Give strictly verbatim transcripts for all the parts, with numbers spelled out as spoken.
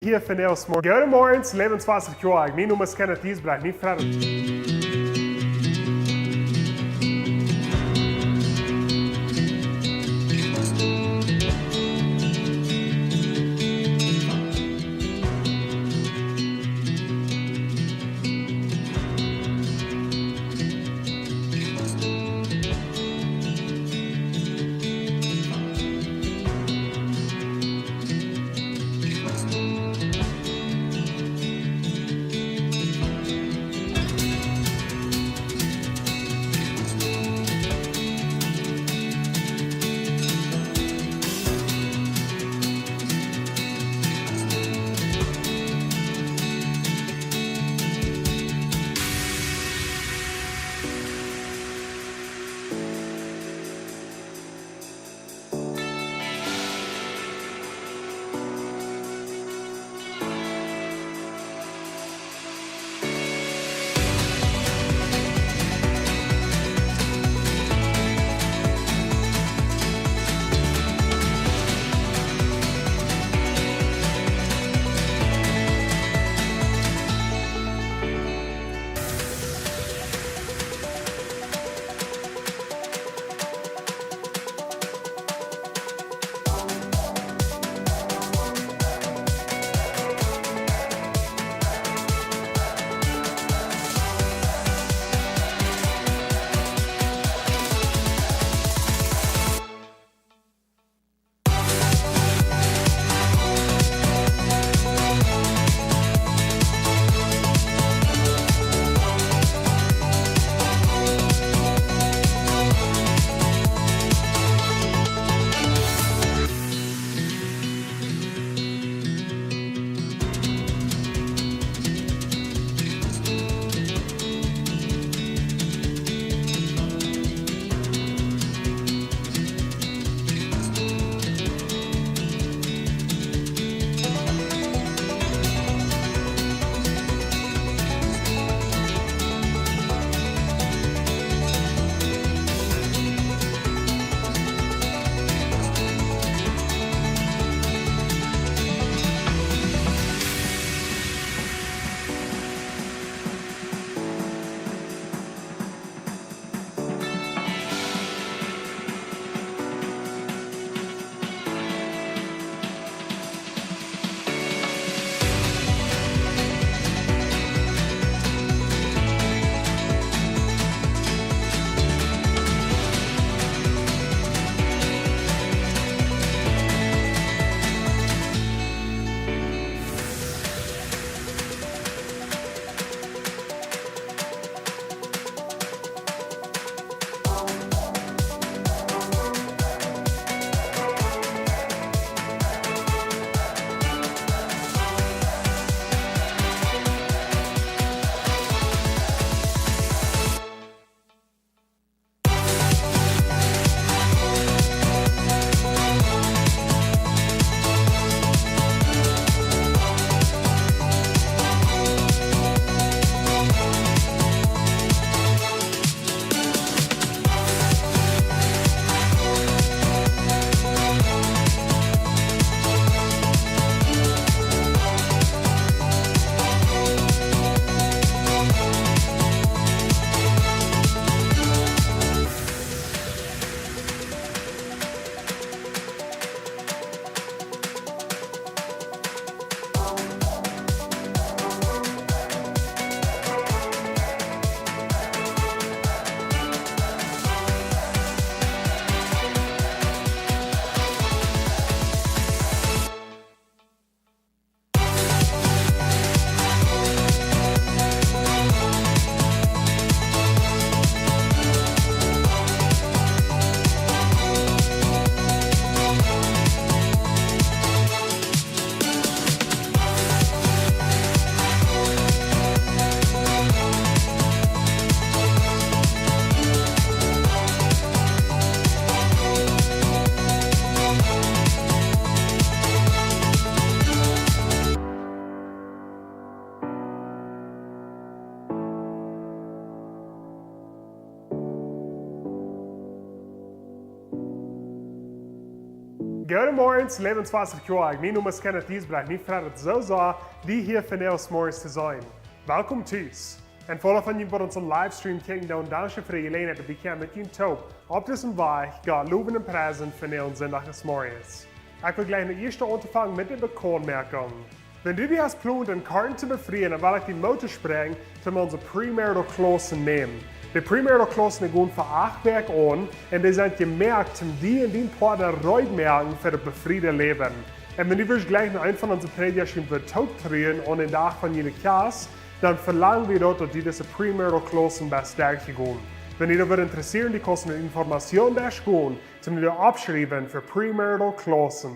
Hia von Nils Morgen. Goodemorjes, Läwenswota Kjoakj. Mien Nomen es Kenneth Giesbrecht. Mie freit Goodemorjes, Läwenswota Kjoakj. Mien Nomen es Kenneth Diesbrecht. Mie freit daut soo sea, die hia vondoag zemorjes to seenen. Welkom tus. Un fa aule von junt waut onsen Livestream kjikjen doonen, dankscheen fa de Jeläajenheit, daut wie kjennen met junt toop opp disen Wajch Gott lowen un priesen fa disen Sindach zemorjes. Ekj well jlikj no ieescht aunfangen met de Bekauntmoakjunk. Wan du bie ons plonst, een Korten to befrieen, dan well ekj die Moot toospräakjen, om onse premarital classes to nämen. De premarital classes, dee gonen fa acht Wäakj aun un dee sent jemoakt, om die un dien Partner reed to moaken fa daut befrieede Läwen. Un wan du west jlikj no eenen von onse Prädjasch tooptruren aun dän Dach von june Kjast, dan velangen wie daut, daut du dise premarital classes best derchjegonen. Wan die daut wudd interesseren, du kaust no Informationsdesk gonen, om die oppschriewen fa premarital classes.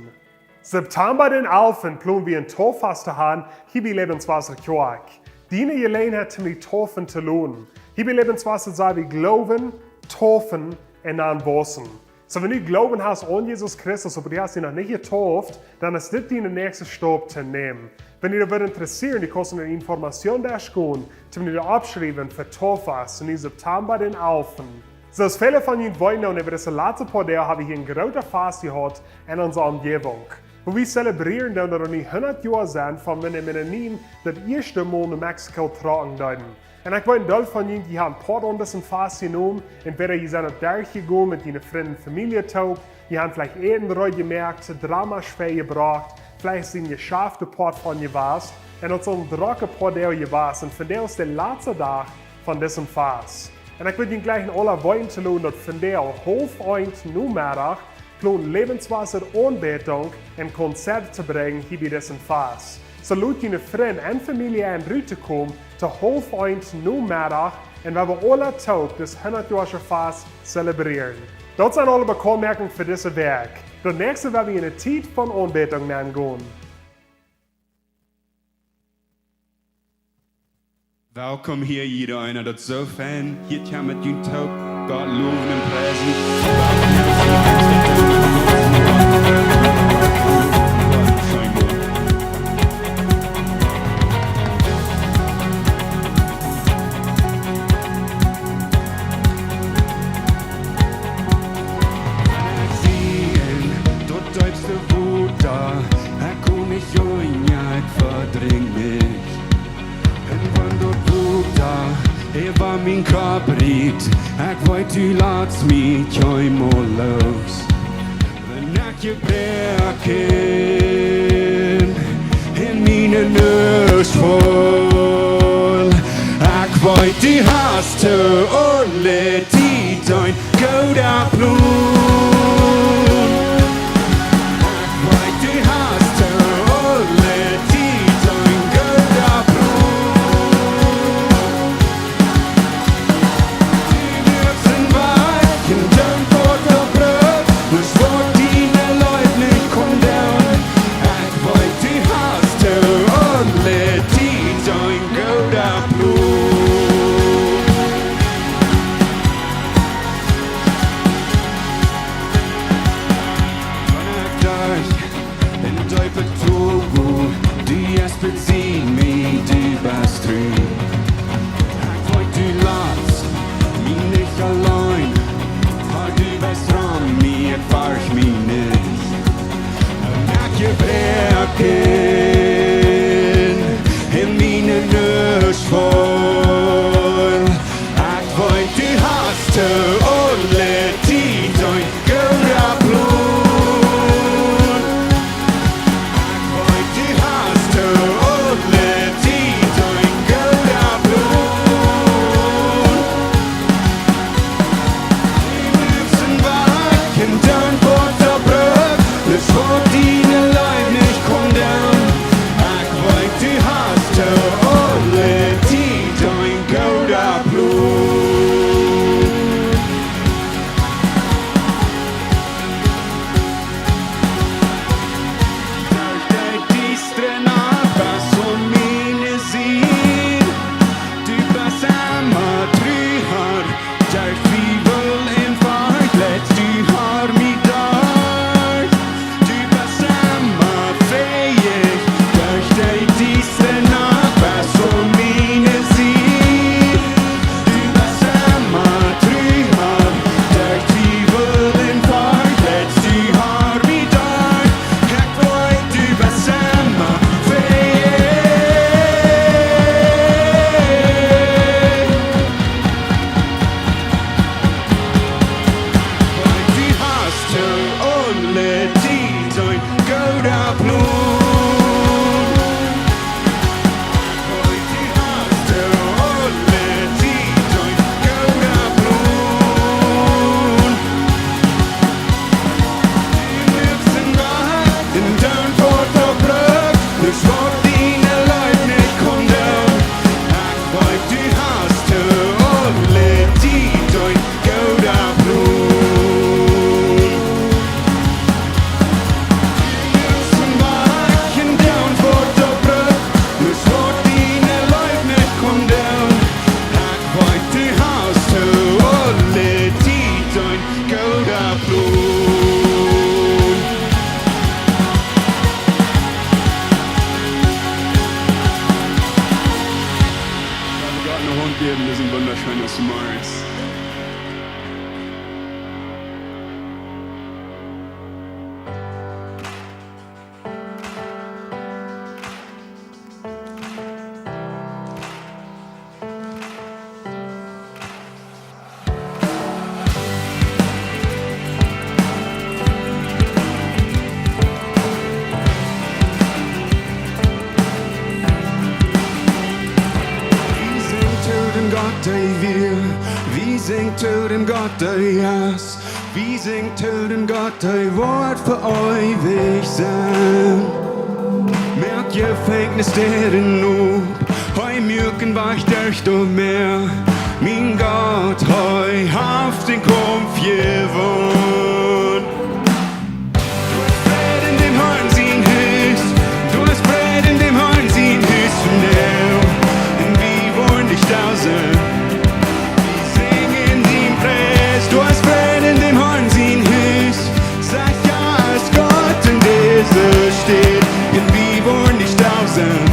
September dän alften plonen wie een Tauffast to haben, hia bie Läwenswota Kjoakj. Diene Jeläajenheit, om die taufen to loten. Hia bie Läwenswota saj wie: Gloowen, taufen un dan wausen. Soo, wan du Gloowen hast aun Jesus Christus, oba du hast die noch nich jetauft, dan es dit dien näakjsta Stap to nämen. Wan die daut wudd interesseren, du kaust no Informationsdesk gonen, om die oppschriewen fa Tauffast, un dee es September dän alften. Soo aus väle von junt weeten, äwa dise latste poa Doag hab wie hia een grooten Fast jehaut en onse Omjäwunk, wua wie zelebrieren doonen, daut daut nu hundat Joa sent von wan de Mennoniten daut ieeschte Mol no Mexiko trocken deeden. Un ekj weet, een Deel von junt, dee haben Poat aun disen Fast jenomen, entwäda jie sent daut derchjegonen met june Frind un Famielje toop, jie haben veleicht Äten reed jemoakt, Dramasch väajebrocht, veleicht sent jie Schafte Poat von jewast, un daut es een drocka poa Doag jewast, un vondoag es de latsta Dach von disen Fast. Un ekj well junt jlikj aula weeten to loten, daut vondoag haulf eent Nomeddach plont Läwenswota Aunbädunk een Konzert to brinjen hia bie disen Fast. Soo lot june Frind un Famielje en rut to komen to haulf eent Nomeddach, un wie woaren aula toop dit hundat Joa Fast zelebrieren. Daut sent aule Bekauntmoakjungen fa dise Wäakj. Daut näakjste woa wie en de Tiet von Aunbädunk nenn gonen. Welkom hia, jieda eena. Daut es soo fein, hia to met junt toop Gott lowen un priesen. Wan ekj sie en daut deepste Wota, ekj kom nich unja, ekj vedrink nich. Un wan daut Wota äwa mien Kopp rieekjt, ekj weet, du latst mie kjeenmol loos. Wan ekj jebroaken en miene Nuss faul, ekj weet, du hast to aule Tiet een gooda Plon. Ekj weet, du hast to aule Tiet een gooda Plon. Du muachst een Wajch un dan woat daut rut, bloos waut diene Leew nich kaun doonen. Ekj weet, du hast to aule Tiet een gooda Plon. Hier, wir sind wunderschön, dass du morgens. Wie sinjen to däm Gott, dee wia, wie sinjen to däm Gott, dee es, wie sinjen to däm Gott, dee woat fa eewich sennen. Moakt Jefenkjnisdäaren op, hee muak een Wajch derch daut Mäa. Mien Gott, hee haft dän Kaumf jewunnen. Doa es Fräd en däm Harn sien Hus, doa es Fräd en däm Harn sien Hus vondoag. Un wie woaren nich stell sennen. Wie sinjen dien Pries, doa es Fräd en däm Harn sien Hus. Secha es Gott en dise Staut, un wie woaren nich stell sennen.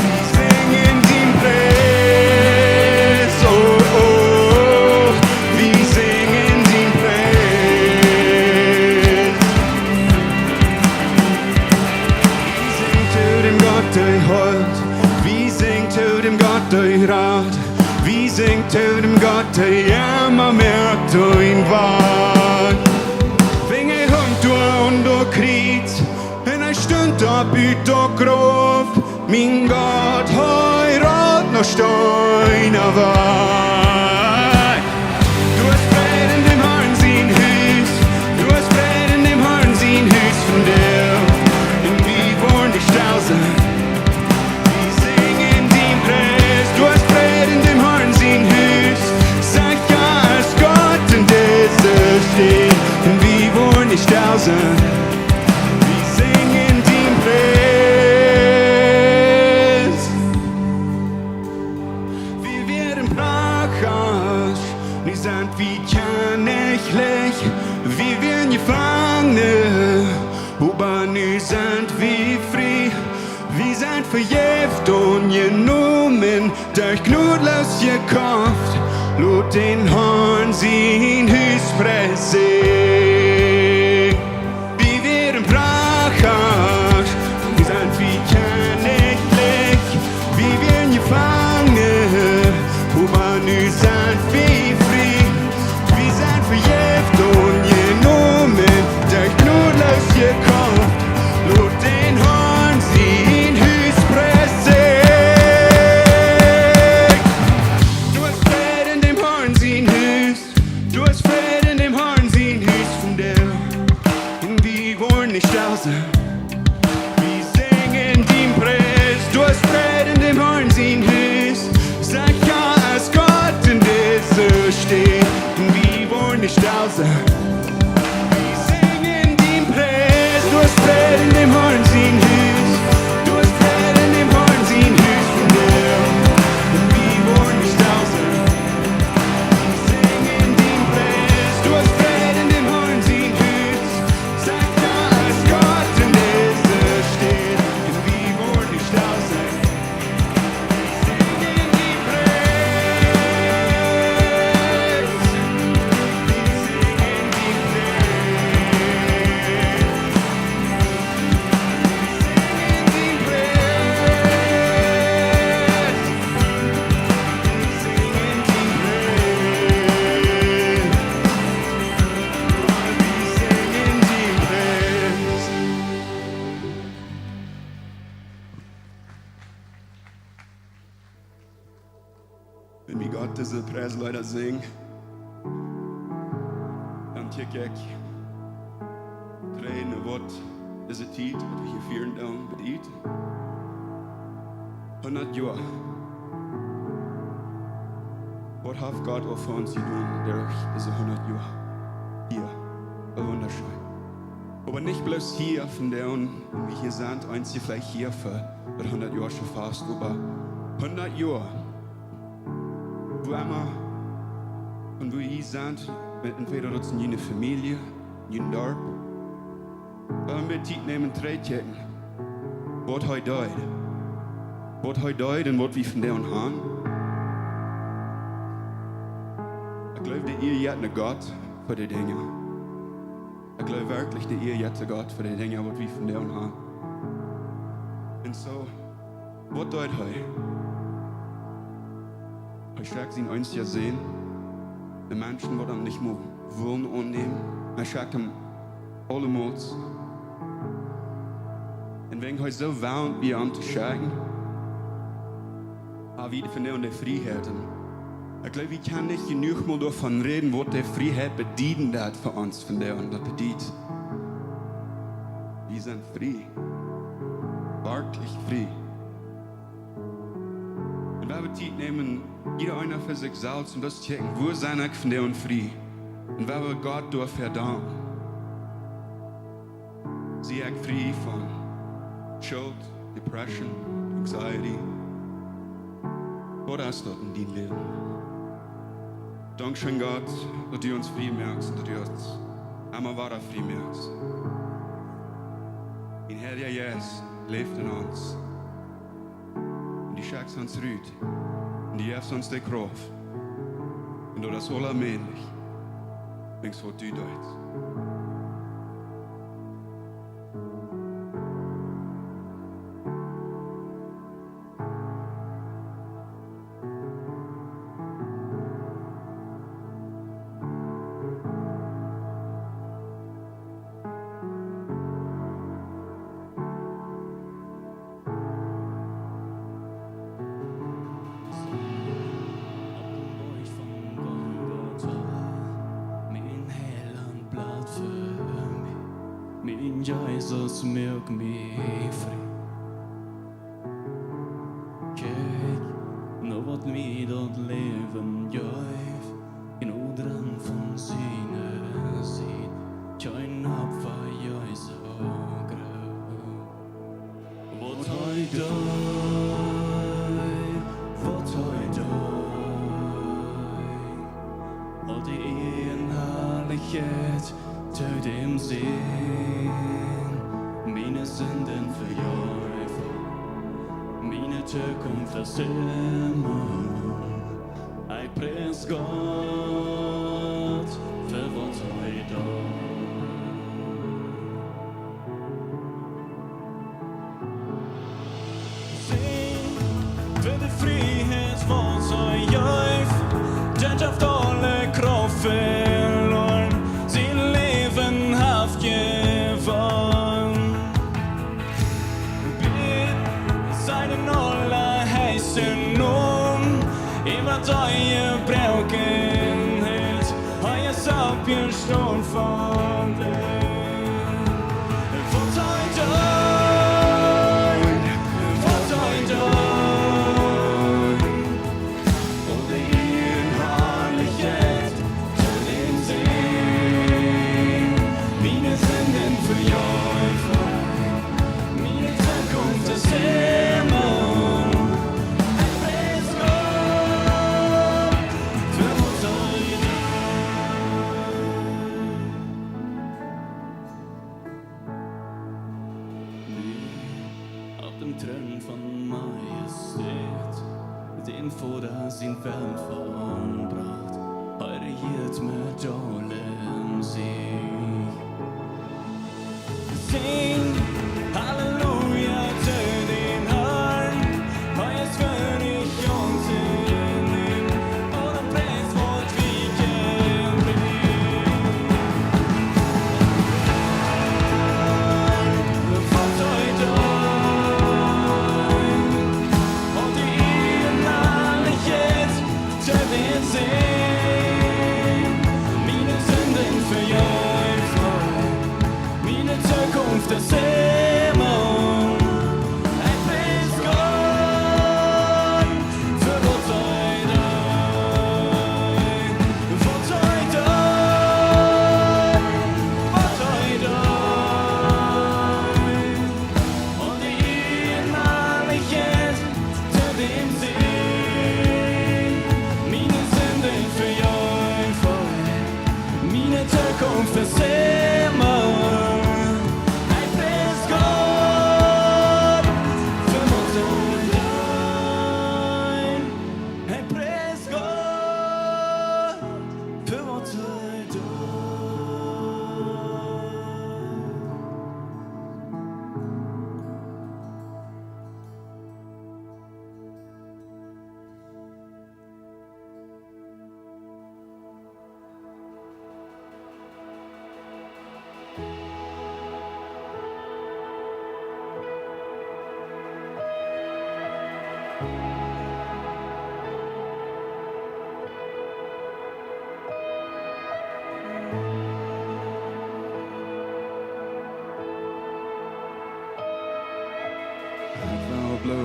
Wie sinjen dien Pries, oh, oh, wie sinjen dien Pries. Wie sinjen to däm Gott, dee heelt, wie sinjen to däm Gott, dee rat, wie sinjen to däm Gott, dee emma moakt een Wajch. Wiels hee hunk doa aun daut Kjriez, un hee stunt opp ut daut Grauf. Mien Gott, hee roolt noch Steena wajch. Doa es Fräd en däm Harn sien Hus, doa es Fräd en däm Harn sien Hus vondoag. Un wie woaren nich stell sennen. Wie sinjen dien Pries, doa es Fräd en däm Harn sien Hus. Secha es Gott en dise Staut, un wie woaren nich stell sennen. Wie sinjen dien Pries. Wie wieren Prachasch, nu sent wie Kjennich. Wie wieren Jefangne, oba nu sent wie frie. Wie sent vejäft aunjenomen, derch Jnod loosjekoft, lot dän Harn sien Hus priesen. Wie wieren Prachasch, nu sent wie Kjennich. Wie wieren Jefangne, oba nu sent wie frie. Wie sent vejäft aunjenomen, derch Jnod loosjekoft, lot dän Harn sien Hus priesen. Doa es Fräd en däm Harn sien Hus, doa es Fräd en däm Harn sien Hus vondoag. Un wie woaren nich stell sennen. Wie sinjen dien Pries, doa es Fräd en däm Harn sien Hus. Secha es Gott en dise Staut, un wie woaren nich stell sennen. Wie sinjen dien Pries, doa es Fräd en däm Harn sien Hus. Doa es Fräd en däm Harn sien Hus vondoag. Un wie woaren nich stell sennen. Wie sinjen dien Pries, doa es Fräd en däm Harn sien Hus. Secha es Gott en dise Staut, un wie woaren nich stell sennen. Wie sinjen dien Pries. Wie sinjen dien Pries. Wie sinjen dien Pries. Wie sinjen dien Pries. Wan wie Gott dise Priesleeda sinjen, dan kjikj ekj trigj no waut dise Tiet, waut wie hia fieren doonen, bediet. Hundat Joa. Waut haft Gott aul fa ons jedonen derch dise hundat Joa? Hia, woo wundascheen. Oba nich bloos hia vondoag, wua wie hia sent, eenje veleicht hia fa daut hundat Joa Fast, oba hundat Joa, wua emma, un wua jie sent, met entwäda daut es en june Famielje, en jun Darp, oba met Tiet nämen, trigj kjikjen, waut hee deed. Waut hee deed un waut wie vondoag han. Ekj jleew, de Iea jeit no Gott fa de Dinja. Ekj jleew werkjlich, de Iea jeit no Gott fa de Dinja, waut wie vondoag haben. Un soo, waut deed hee? Hee schekjt sienen eensjen Sän, de Menschen, waut am nich mol wullen aunnämen. Hee schekjt am aulemols. Un wan hee soo wull, wie am to schekjen, ha wie vondoag de Frieheit. Un ekj jleew, wie kjennen nich jenuach mol doavon räden, waut de Frieheit bedieden deit fa ons vondoag. Daut bediet, wie sent frie. Werkjlich frie. Un wie wellen Tiet nämen, jieda eena fa sikj selfst, un daut kjikjen, woo sie ekj vondoag frie? Un wie wellen Gott doafäa danken. Sie ekj frie von Schult, Depression, Anxiety? Waut es daut en dien Läwen? Dankscheen, Gott, daut du ons frie moakst un daut du ons emma wada frie moakst. Dien Heilja Jeist läft en ons. Un du schekjst ons rut. Un du jefst ons de Krauft. Un daut es aula mäajlich, wäajens waut du deist. Opp dän Boajch von Golgota, mien Heilaunt blood fa mie, mien Jesus, moak mie frie. Kjikj, nu woat mie daut Läwen jeft, en Odren von siene Sied, kjeen Opfa, Jesus, soo groot. Waut hee deed, waut hee deed. Aul de Iea un Harlichkjeit to däm Sän, miene Sinden vejäft, miene Zukunft es em Himmel. Ekj pries Gott fa waut hee deed. Sän, fa de Frieheit, waut hee jeef, daut haft aule Krauft veloaren, sien Läwen haft jewonn. Bie sienen aulaheichsten Nomen, äwa de Jebroakenheit, hee es oppjestonen von de Waut hee deed, waut hee deed. Aul de Iea un Harlichkjeit to däm Sän, miene Sinden vejäft, miene Zukunft es em Himmel. Ekj pries Gott fa waut hee deed. Opp däm Troon von Majestät, däm Voda sien Wellen vollbrocht, hee rejieet met aulem Siech. Sinj Halleluja to dän Harn, hee es wieedich un to dän All praise woat wie kjrieen. Waut hee deed, aul de Iea un Harlichkjeit to däm Sän, miene Sinden vejäft, miene Zukunft es em Himmel.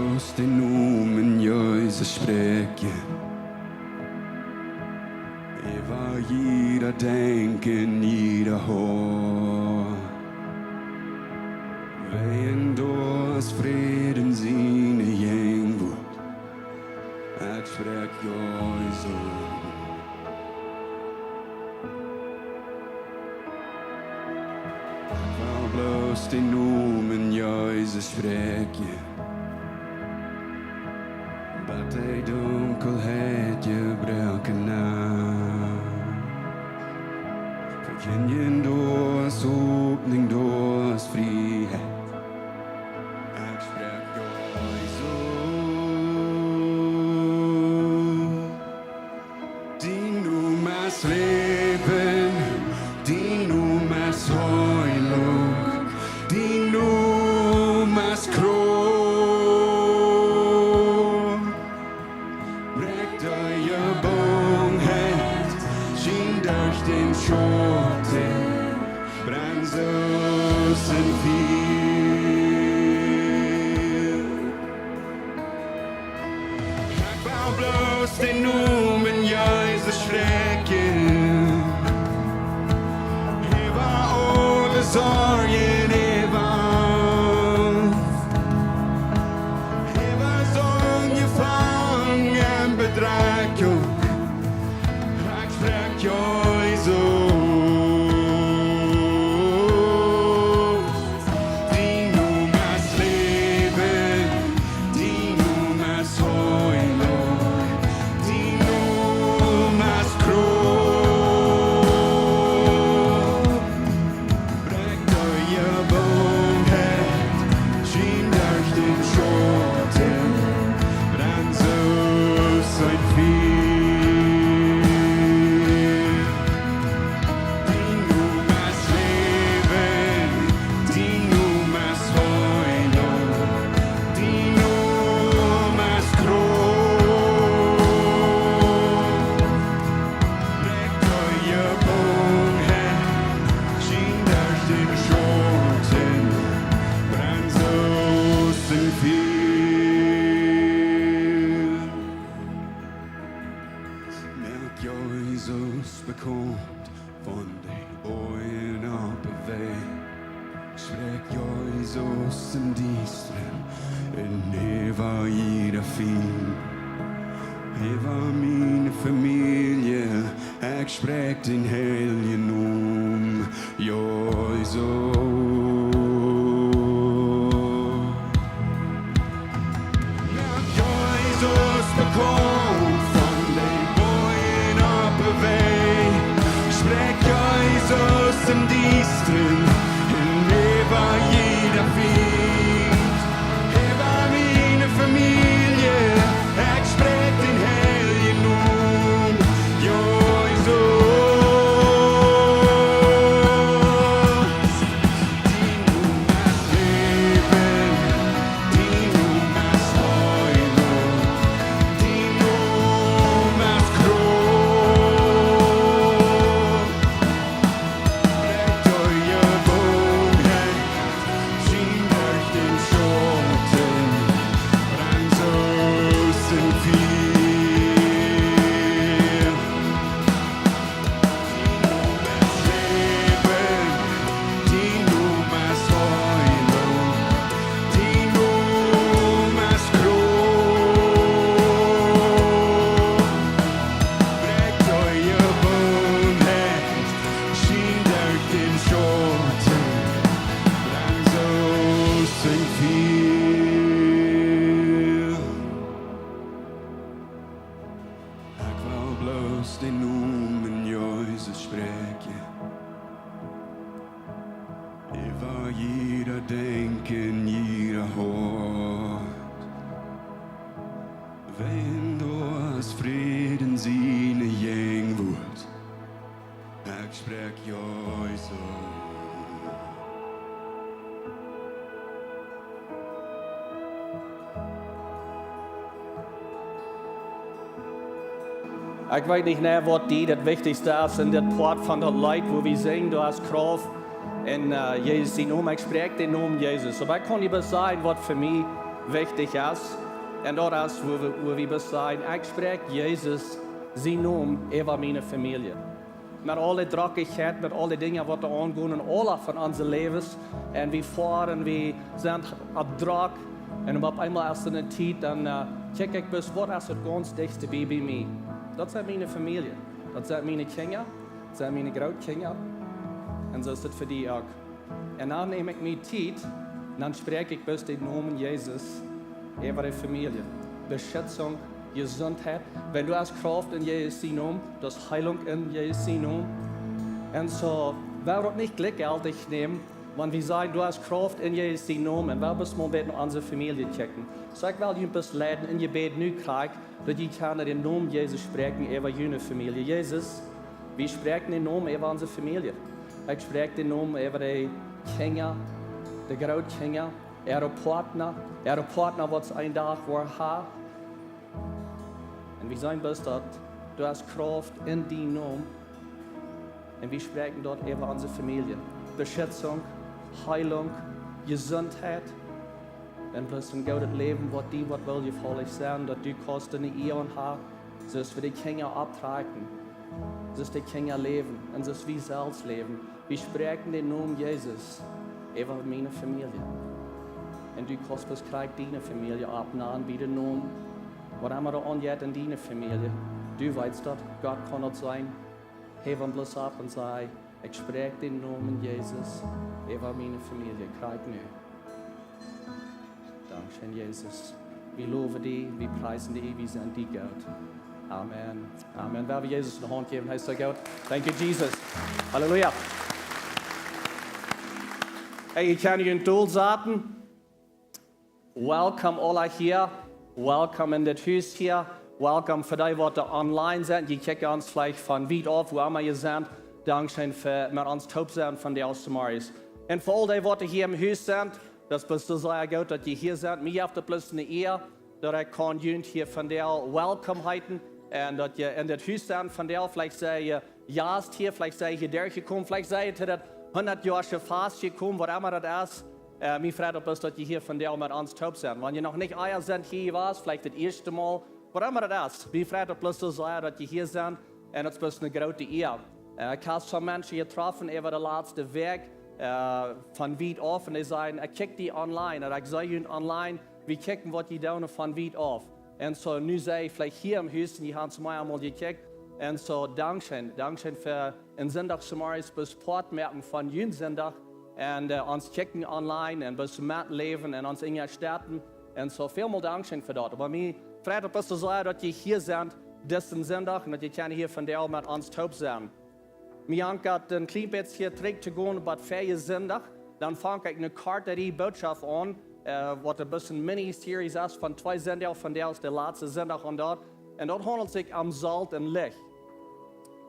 Bloos dän Nomen Jesus spräakjen. Äwa jieda Denkjen, jieda Hoat. Wiels doa es Fräd en siene Jäajenwuat. Ekj spräakj Jesus. Ekj well bloos dän Nomen Jesus spräakjen. Bat de Dunkelheit jebroaken es. Vekjindjen doa es Hopninj, doa es Frieheit. Ekj spräakj Jesus. Dien Nomen es Läwen, dien Nomen es Heilunk, dien Nomen es Krauft. Bräakj de Jebungenheit, schien derch dän Schauten, brenn soo aus een Fia. Ekj well bloos dän Nomen Jesus spräakjen. Äwa aule Sorjen, äwa Angst, äwa Sind, Jefangen, Bedrekjunk. Ekj spräakj Jesus. Dien Nomen es Läwen, dien Nomen es Heilunk, dien Nomen es Krauft. Bräakj de Jebungenheit, schien derch dän Schauten, brenn soo aus een Fia. Dien Nomen es Läwen, dien Nomen es Heilunk, dien Nomen es Krauft. Bräakj de Jebungenheit, schien derch dän Schauten, brenn soo aus een Fia. Moak Jesus bekaunt von de Boajen opp de Wajch. Spräakj Jesus em Diestren un äwa jieda Fient. Äwa miene Famielje, ekj spräakj dän heiljen Nomen Jesus. Moak Jesus bekaunt von de Boajen opp de Wajch. Spräakj Jesus em Diestren un äwa jieda Fient. Äwa miene Famielje, ekj spräakj dän heiljen Nomen Jesus. Dien Nomen es Läwen, dien Nomen es Heilunk, dien Nomen es Krauft. Bräakj de Jebungenheit, schien derch dän Schauten, brenn soo aus een Fia. Dien Nomen es Läwen, dien Nomen es Heilunk, dien Nomen es Krauft. Bräakj de Jebungenheit, schien derch dän Schauten, brenn soo aus een Fia. Ekj well bloos dän Nomen Jesus spräakjen. Äwa jieda Denkjen, jieda Hoat. Wiels doa es Fräd en siene Jäajenwuat. Ekj spräakj Jesus. Ekj weet nich, nä, waut die daut wichtichste es en dit Poat von daut Leet, wua wie sinjen, doa es Krauft en, äh, Jesus sien Nomen. Ekj spräakj dän Nomen Jesus. Oba ekj kaun die bloos sajen, waut fa mie wichtich es. Un daut es, wua wie, wua wie bloos sajen: "Ekj spräakj Jesus sienen Nomen äwa miene Famielje." Met aule Drockichkjeit, met aule Dinja, waut doa aungonen, aule von onse Läwes. Un wie foaren, wie sent opp Drock. Un opp eemol es doa eene Tiet, dan, äh, kjikj ekj bloos, waut es daut gaunz dichtste bie, bie mie? Daut sent miene Famielje. Daut sent miene Kjinja. Daut sent miene Grootkjinja. Un soo es daut fa die uk. Un dan neem ekj mie Tiet, dan spräakj ekj bloos dän Nomen Jesus äwa de Famielje. Beschitzunk, Jesuntheit. Wan du hast Krauft en Jesus sienen Nomen, du hast Heilunk en Jesus sienen Nomen. Un soo, wie woaren daut nich jlikjjeltich nämen, wan wie sajen: "Du hast Krauft en Jesus sienen Nomen." Un wie bloos mol bät no onse Famielje kjikjen. Soo, ekj well junt bloos leiden em Jebäd nu krakjt, daut jie kjennen dän Nomen Jesus spräakjen äwa june Famielje. Jesus, wie spräakjen dän Nomen äwa onse Famielje. Ekj spräakj dän Nomen äwa de Kjinja, de Grootkjinja, äare Partna, äare Partna, waut see een Dach woaren haben. Un wie sajen bloos daut: "Du hast Krauft en dienen Nomen." Un wie spräakjen daut äwa onse Famielje. Beschitzunk, Heilunk, Jesuntheit. Un bloos een goodet Läwen, waut die woat woljefaulich sennen, daut du kaust eene Ea haben, soo aus wie de Kjinja opptrakjen, soo aus de Kjinja läwen un soo aus wie selfst läwen. Wie spräakjen dän Nomen Jesus äwa miene Famielje. Un du kaust bloos krakjt diene Famielje oppnanen bie dän Nomen, waut emma doa aunjeit en diene Famielje. Du weetst daut, Gott kaun daut seenen. Häw am bloos opp un saj: "Ekj spräakj dän Nomen Jesus äwa miene Famielje krakjt nu." Dankscheen, Jesus. Wie lowen die, wie priesen die, wie sent die goot. Amen. Amen. Woa wie Jesus eene Haunt jäwen, hee es soo goot. Thank you, Jesus. Halleluja. Hey, jie kjennen junt dol saten. Welcome aula hia. Welcome en dit Hus hia. Welcome fa dee, waut doa online sent. Jie kjikjen ons veleicht von wiet auf, wua emma jie sent. Dankscheen fa met ons toop sennen vondoag zemorjes. Un fa aul dee, waut hia em Hus sent, daut es bloos soo sea goot, daut jie hia sent. Mie jeft daut bloos eene Ea, daut ekj kaun junt hia vondoag welcome heeten. Un daut jie en dit Hus sent vondoag, veleicht sie jie Jast hia, veleicht sie jie hia derchjekomen, veleicht sie jie to daut hundat Joa Fast jekomen, waut emma daut es. Äh, mie freit daut bloos, daut jie hia vondoag met ons toop sent. Wan jie noch nich ea sent hia jewast, veleicht daut ieeschte Mol, waut emma daut es. Mie freit daut bloos soo sea, daut jie hia sent. Un daut es bloos eene groote Ea. Äh, ekj hab soo Menschen jetroffen äwa de latste Wäakj, äh, von wiet auf. Un dee sajen: "Ekj kjikj die online, ooda ekj see junt online. Wie kjikjen, waut jie doonen von wiet auf." Un soo, nu sie jie veleicht hia em Hus un jie haben mie emol jekjikjt. Un soo, dankscheen. Dankscheen fa een Sindach zemorjes bloos Poat moaken von jun Sindach. Un, äh, ons kjikjen online un bloos metläwen un ons unjastetten. Un soo, välmol dankscheen fa daut. Oba mie freit daut bloos soo sea, daut jie hia sent disen Sindach un daut jie kjennen hia vondoag met ons toop sennen. Mie jankat een kjlien bät hia trigj to gonen, oba ver Sindach, dan funk ekj eene korte Rieej Bootschoft aun, äh, waut een bät eene Mini-Series es von twee Sindach, vondoag es de latste Sindach aun daut. Un daut haundelt sikj om Solt un Licht.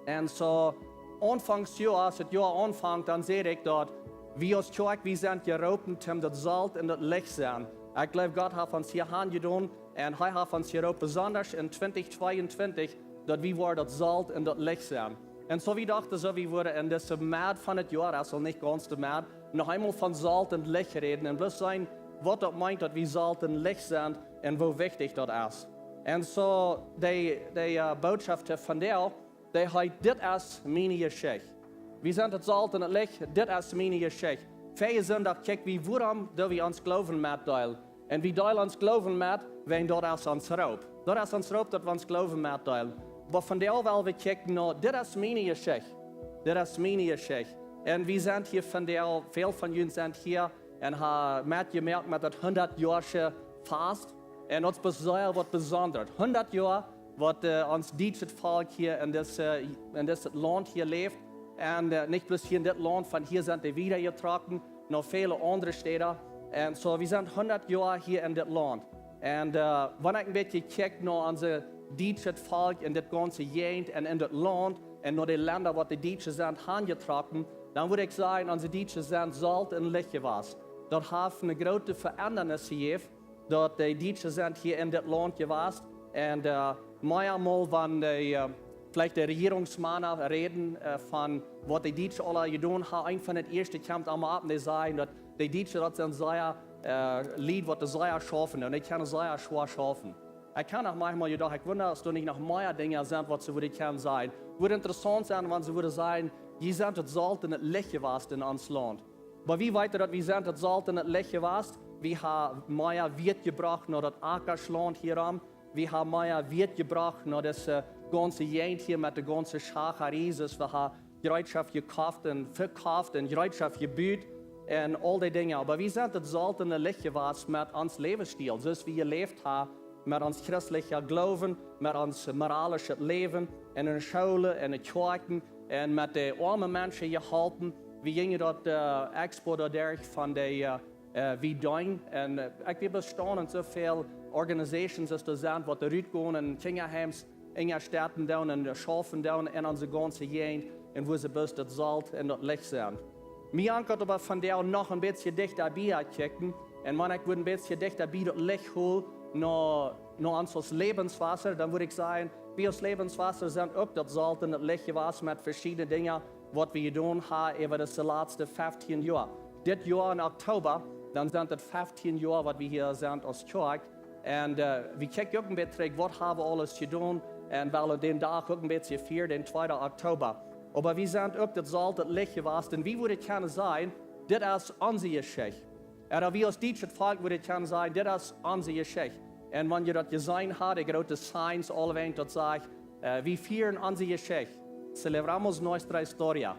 Un soo, aunfangs Joa, aus daut Joa aunfunk, dan säd ekj daut, wie aus Kjoakj, wie sent jeroopen, om daut Solt un daut Licht sennen. Ekj jleew, Gott haft ons hia aunjedonen un hee haft ons jeroopt, besonda en twintich tweeuntwintich, daut wie woaren daut Solt un daut Licht sennen. Un soo, wie dochten, soo, wie woaren en dise Medd von daut Joa, daut es nich gaunz de Medd, noch eemol von Solt un Licht räden un bloos seenen, waut daut meent, daut wie Solt un Licht sent un woo wichtich daut es. Un soo, dee, dee, äh, Bootschoft vondoag, dee heet: "Dit es miene Jeschicht." Wie sent daut Solt un daut Licht, dit es miene Jeschicht. Ver Sindach kjikj wie, wuarom daut wie ons Gloowen metdeelen. Un wie deelen ons Gloowen met, wiels daut es ons Roop. Daut es ons Roop, daut wie ons Gloowen metdeelen. Oba vondoag well wie kjikjen no, dit es miene Jeschicht. Dit es miene Jeschicht. Un wie sent hia vondoag, väl von junt sent hia un haben metjemoakt met daut hundat Joa Fast. Un daut es sea waut Besondret. Hundat Joa, waut, äh, ons dietschet Volkj hia en dit, äh, en dit Launt hia läft. Un, äh, nich bloos hia en dit Launt, von hia sent dee wieda jetrocken, no väle aundre Städen. Un soo, wie sent hundat Joa hia en dit Launt. Un, äh, wan ekj een bät kjikj no onse dietschet Volkj en dit gaunze Jäajent un en dit Launt un no de Lenda, waut de Dietsche sent hanjetrocken, dan wudd ekj sajen, onse Dietsche sent Solt un Licht jewast. Daut haft eene groote Veendanis jejäft, daut de Dietsche sent hia en dit Launt jewast. Un, äh, mea mol, wan dee, äh, veleicht de Rejierungsmana räden, äh, von waut de Dietsche aula jedonen haben, eent von daut ieeschte kjemt emma opp un dee sajen, daut de Dietsche, daut sent sea äh, Lied, waut doa sea schaufen doonen. Dee kjennen sea schwoa schaufen. Ekj kaun noch maunchmol jedocht, ekj wunda, aus doa nich noch mea Dinja sent, waut see wudden kjennen sajen. Wudd interessaunt sennen, wan see wudden sajen, jie sent daut Solt un daut Licht jewast en ons Launt. Oba wie weeten, daut wie sent daut Solt un daut Licht jewast. Wie haben mea Wieet jebrocht no daut Ackalaunt hia aun. Wie haben mea Wieet jebrocht no dise gaunze Jäajent hia met de gaunze Schacha Rieses. Wie haben Jereetschoft jekoft un vekoft un Jereetschoft jebut un aul dee Dinja. Oba wie sent daut Solt un daut Licht jewast met ons Läwensstiel, soo aus wie jeläft haben, met ons christelja Gloowen, met ons moralischet Läwen, en de Schoolen, en de Kjoakjen un met de oame Menschen jeholpen. Wie jinjen daut, äh, Expo doa derch von de, äh, äh, wie deenen. Un, äh, ekj wia bestaunt, soo väl Organisations aus doa sent, waut doa rutgonen un Kjinjaheims enjestalen doonen un schaufen doonen en onse gaunze Jäajent un wua see bloos daut Solt un daut Licht sent. Mie ankot oba vondoag noch een bät dichta bie kjikjen. Un wan ekj wudd een bät dichta bie daut Licht hoolen, no, no ons aus Lebenswasser, dan wudd ekj sajen, wie aus Lebenswasser sent uk daut Solt un daut Licht jewast met veschiedne Dinja, waut wie jedonen haben äwa dise latste feftieen Joa. Dit Joa en Oktoba, dan sent et feftieen Joa, waut wie hia sent aus Kjoakj. Un, äh, wie kjikjen uk een bät trigj, waut haben wie aules jedonen? Un wie wellen dän Dach uk een bät fieren, dän tweeden Oktoba. Oba wie sent uk daut Solt, daut Licht jewast. Un wie wudden kjennen sajen, dit es onse Jeschicht. Ooda wie aus dietschet Volkj wudden kjennen sajen, dit es onse Jeschicht. Un wan jie daut jeseenen haben, de groote Signs, aulewäajen daut sajcht, äh, wie fieren onse Jeschicht. Celebramos nuestra historia.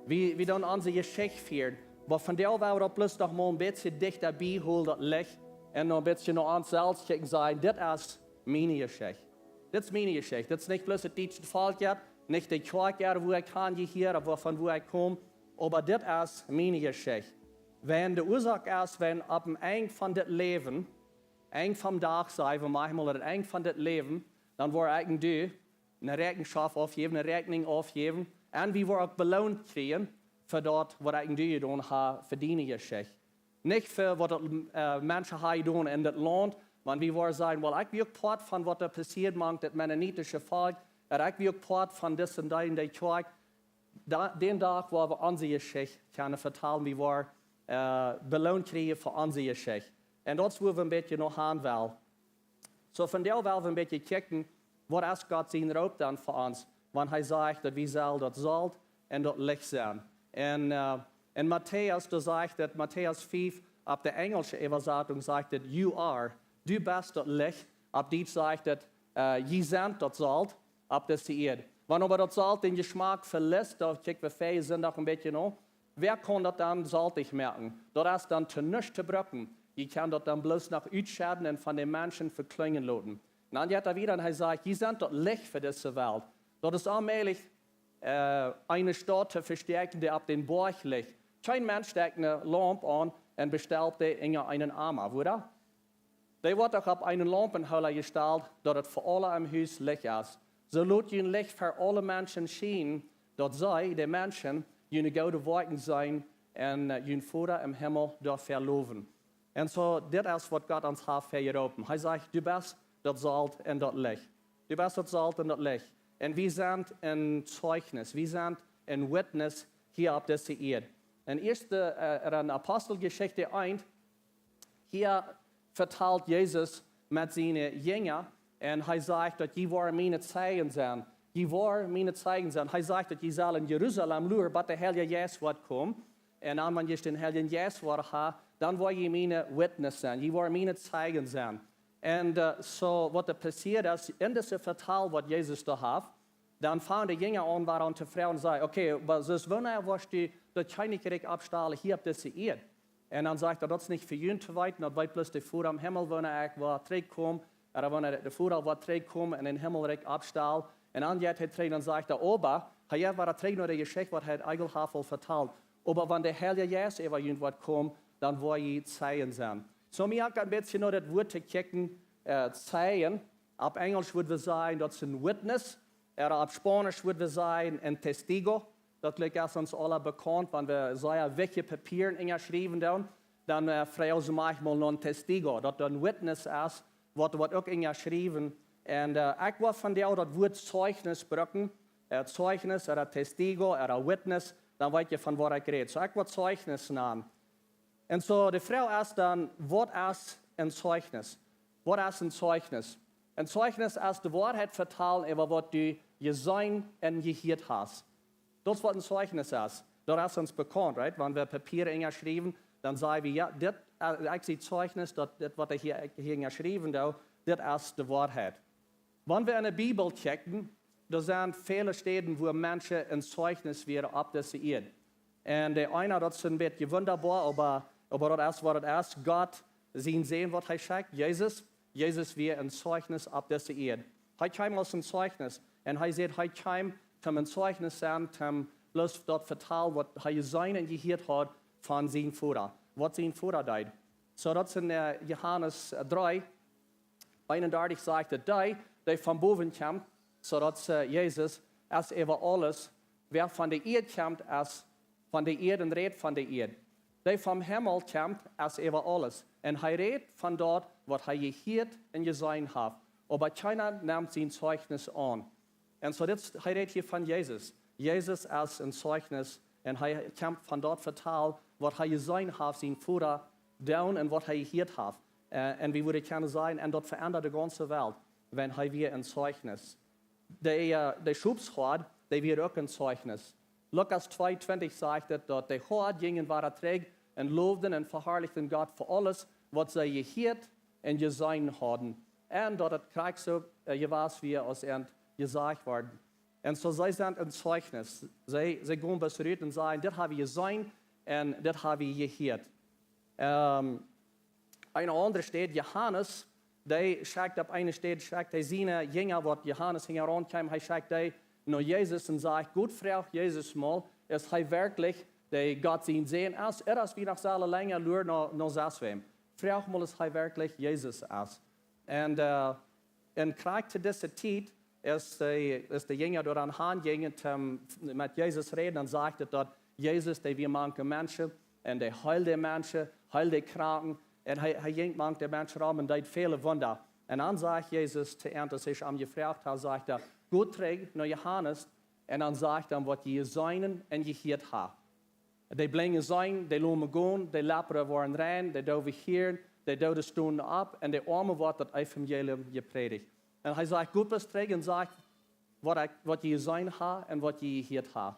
Wie, wie doonen onse Jeschicht fieren. Oba vondoag well wie daut bloos noch mol een bät dichta bie hoolen, daut Licht. Un noch een bät no ons selfst kjikjen, sajen, dit es miene Jeschicht. Dit es miene Jeschicht. Dit es nich bloos daut dietsche Volkj, nich de Kjoakj, wua ekj han jehieet, ooda von wua ekj kom. Oba dit es miene Jeschicht. Wan de Uasoak es, wan opp een Enj von dit Läwen, Enj vom Dach, saj wie mau mol, daut Enj von dit Läwen, dan woa ekj un du ne Räakjenschoft aufjäwen, ne Räakjnunk aufjäwen. Un wie woaren uk beloont kjrieen fa daut, waut ekj un du jedonen haben fa diene Jeschicht. Nich fa waut daut, äh, Menschen haben jedonen en dit Launt, wan wie woaren sajen, well, ekj wia uk Poat von waut doa passieed mank daut mennonitische Volkj, ooda ekj wia uk Poat von dise un dee, dee Kjoakj. Da, dän Dach woa wie onse Jeschicht kjennen vetalen, wie woaren, äh, beloont kjrieen fa onse Jeschicht. Un daut es, wua wie een bät no han wellen. Soo, vondoag well wie een bät kjikjen, waut es Gott sien Roop dan fa ons, wan hee sajcht, daut wie sellen daut Solt un daut Licht sennen. Un, äh, en Matäus, doa sajcht et, Matäus fief, opp de enjelsche Äwasatunk sajcht et, "You are", du best daut Licht. Opp Dietsch sajcht et, äh, "Jie sent daut Solt opp dise Ieed." Wan oba daut Solt dän Jeschmak veliet, doa kjikj wie väaje Sindach een bät no, wäa kaun daut dan soltich moaken? Daut es dan to nuscht to brucken. Jie kjennen daut dan bloos noch utschedden un von de Menschen vekjlinjen loten. Un dan jeit hee wieda un hee sajcht, "Jie sent daut Licht fa dise Welt." Daut es onmäajlich, äh, eene Staut to vestäakjen, dee opp dän Boajch licht. Kjeen Mensch stakjt ne Laump aun un bestalt dee enja eenen Ama, ooda? Dee woat doch opp eenen Laumpenhoola jestalt, daut et fa aule em Hus Licht es. Soo lot jun Licht fa aule Menschen schienen, daut see, de Menschen, june goode Woakjen seenen un, äh, jun Voda em Himmel doafäa lowen. Un soo, dit es waut Gott ons haft väajeroopen. Hee sajcht, "Du best daut Solt un daut Licht." Du best daut Solt un daut Licht. Un wie sent een Zeichnis, wie sent een Witness hia opp dise Ieed. En ieeschte, äh, en Aposteljeschicht eent, hia vetalt Jesus met siene Jinja un hee sajcht, daut jie woaren miene Zeijen sennen. Jie woaren miene Zeijen sennen. Hee sajcht, daut jie sellen en Jerusalem luaren, bat de Heilje Jeist woat komen. Un dan, wan jie dän Heiljen Jeist woaren haben, dan woa jie miene Witness sennen. Jie woaren miene Zeijen sennen. Un, äh, soo, waut doa passieet es, en dise Vetal, waut Jesus doa haft, dan fangen de Jinja aun, woaren to froagen, sajen, "Okay, oba soo, wanea woascht du daut Kjennichrikj oppstalen hia opp dise Ieed?" Un dan sajcht hee, "Daut es nich fa junt to weeten, daut weet bloos de Voda em Himmel, wanea ekj woa trigjkomen, ooda wanea de Voda woat trigjkomen un daut Himmelrikj oppstalen." Un dan jeit hee trigj un sajcht hee, "Oba," hee jeit wada trigj no de Jeschicht, waut hee ieejentlich haft aul vetalt, "oba wan de Heilje Jeist äwa junt woat komen, dan woa jie Zeijen sennen." Soo, mie haft een bät no daut Wuat to kjikjen, äh, Zeijen. Opp Enjelsch wudd wie sajen, daut es een Witness. Ooda opp Spaunisch wudd wie sajen, un testigo. Daut lijkt ons aula bekaunt, wan wie sea wichtje Papieren enjeschriewen doonen, dan, äh, froagen see maunchmol no een testigo, daut een Witness es, waut, waut uk enjeschriewen. Un, äh, ekj wull vondoag daut Wuat Zeichnis brucken, äh, Zeichnis, ooda testigo, ooda Witness, dan weet jie, von waut ekj räd. Soo, ekj wull Zeichnis nanen. Un soo, de Froag es dan, waut es een Zeichnis? Waut es een Zeichnis? Een Zeichnis es de Woarheit vetalen äwa waut du jeseenen un jehieet hast. Daut es waut een Zeichnis es. Daut es ons bekaunt, right? Wan wie Papieren enjeschriewen, dan saj wie, jo, dit, äh, ekj sie Zeichnis, daut dit waut ekj hia, hia enjeschriewen doo, dit es de Woarheit. Wan wie enne Bibel checken, doa sent väle Städen, wua Menschen een Zeichnis wieren opp dise Ieed. Un de eena, daut es een bät wundaboa, oba, oba daut es waut daut es. Gott, sien Sän, waut hee schekjt, Jesus, Jesus wia een Zeichnis opp dise Ieed. Hee kjeem aus een Zeichnis. Un hee säd, hee kjeem toom een Zeichnis sennen, toom bloos daut vetalen, waut hee jeseenen un jehieet haud von sienen Voda. Waut sien Voda deed. Soo daut es en, äh, Johanes, äh, dree, eenundartich sajcht et, dee, dee von bowen kjemt, soo daut, äh, Jesus, es äwa aules, wäa von de Ieed kjemt, es von de Ieed un rät von de Ieed. Dee vom Himmel kjemt, es äwa aules. Un hee rät von daut, waut hee jehieet un jeseenen haft. Oba kjeena nemt sien Zeichnis aun. Un soo dit, hee rät hia von Jesus. Jesus es een Zeichnis un hee kjemt von daut vetalen, waut hee jeseenen haft, sien Voda doonen un waut hee jehieet haft. Äh, un wie wudden kjennen sajen, un daut veendat de gaunze Welt, wan hee wia een Zeichnis. De, äh, de Schopshoad, dee wia uk een Zeichnis. Lukas twee twintich sajcht et, daut de Hoad jinjen wada trigj un lowden un veharlichten Gott fa aules, waut see jehieet un jeseenen hauden. Un daut et krakjt soo, äh, jewast wia, aus an jesajcht worden. Un soo, see sent een Zeichnis. See, see gonen bloos rut un sajen, dit hab wie jeseenen un dit hab wie jehieet. Ähm, eene aundre Städ, Johanes, dee schekjt opp eene Städ, schekjt hee siene Jinja, waut Johanes hinjaraun kjeem, hee schekjt dee no Jesus un sajcht, Gott, froag Jesus mol, es hee werkjlich de Gott sien Sän es, ooda es wie noch sellen lenja luaren no, no sest wäm. Froag mol, es hee werkjlich Jesus es. Un, äh, un krakjt to dise Tiet es de, es de Jinja doa aun jinjen, ähm, met Jesus räden, dan sajcht et daut Jesus, dee wia mank de Menschen, un dee heeld de Menschen, heeld de Kranken, un hee, hee jinkj mank de Menschen rom un deed väle Wunda. Un dan sajcht Jesus to an, aus see am jefroacht haud, sajcht hee, go trigj no Johanes, un dan sajcht hee, waut jie jeseenen un jehieet ha. De Blinje seenen, de Lome gonen, de Lepra woaren rein, de Doowe hieren, de Doode stonen opp, un de Oame woat daut Evangelium jeprädicht. Un hee sajcht, go bloos trigj un sajcht, waut ekj, waut jie jeseenen ha un waut jie jehieet ha.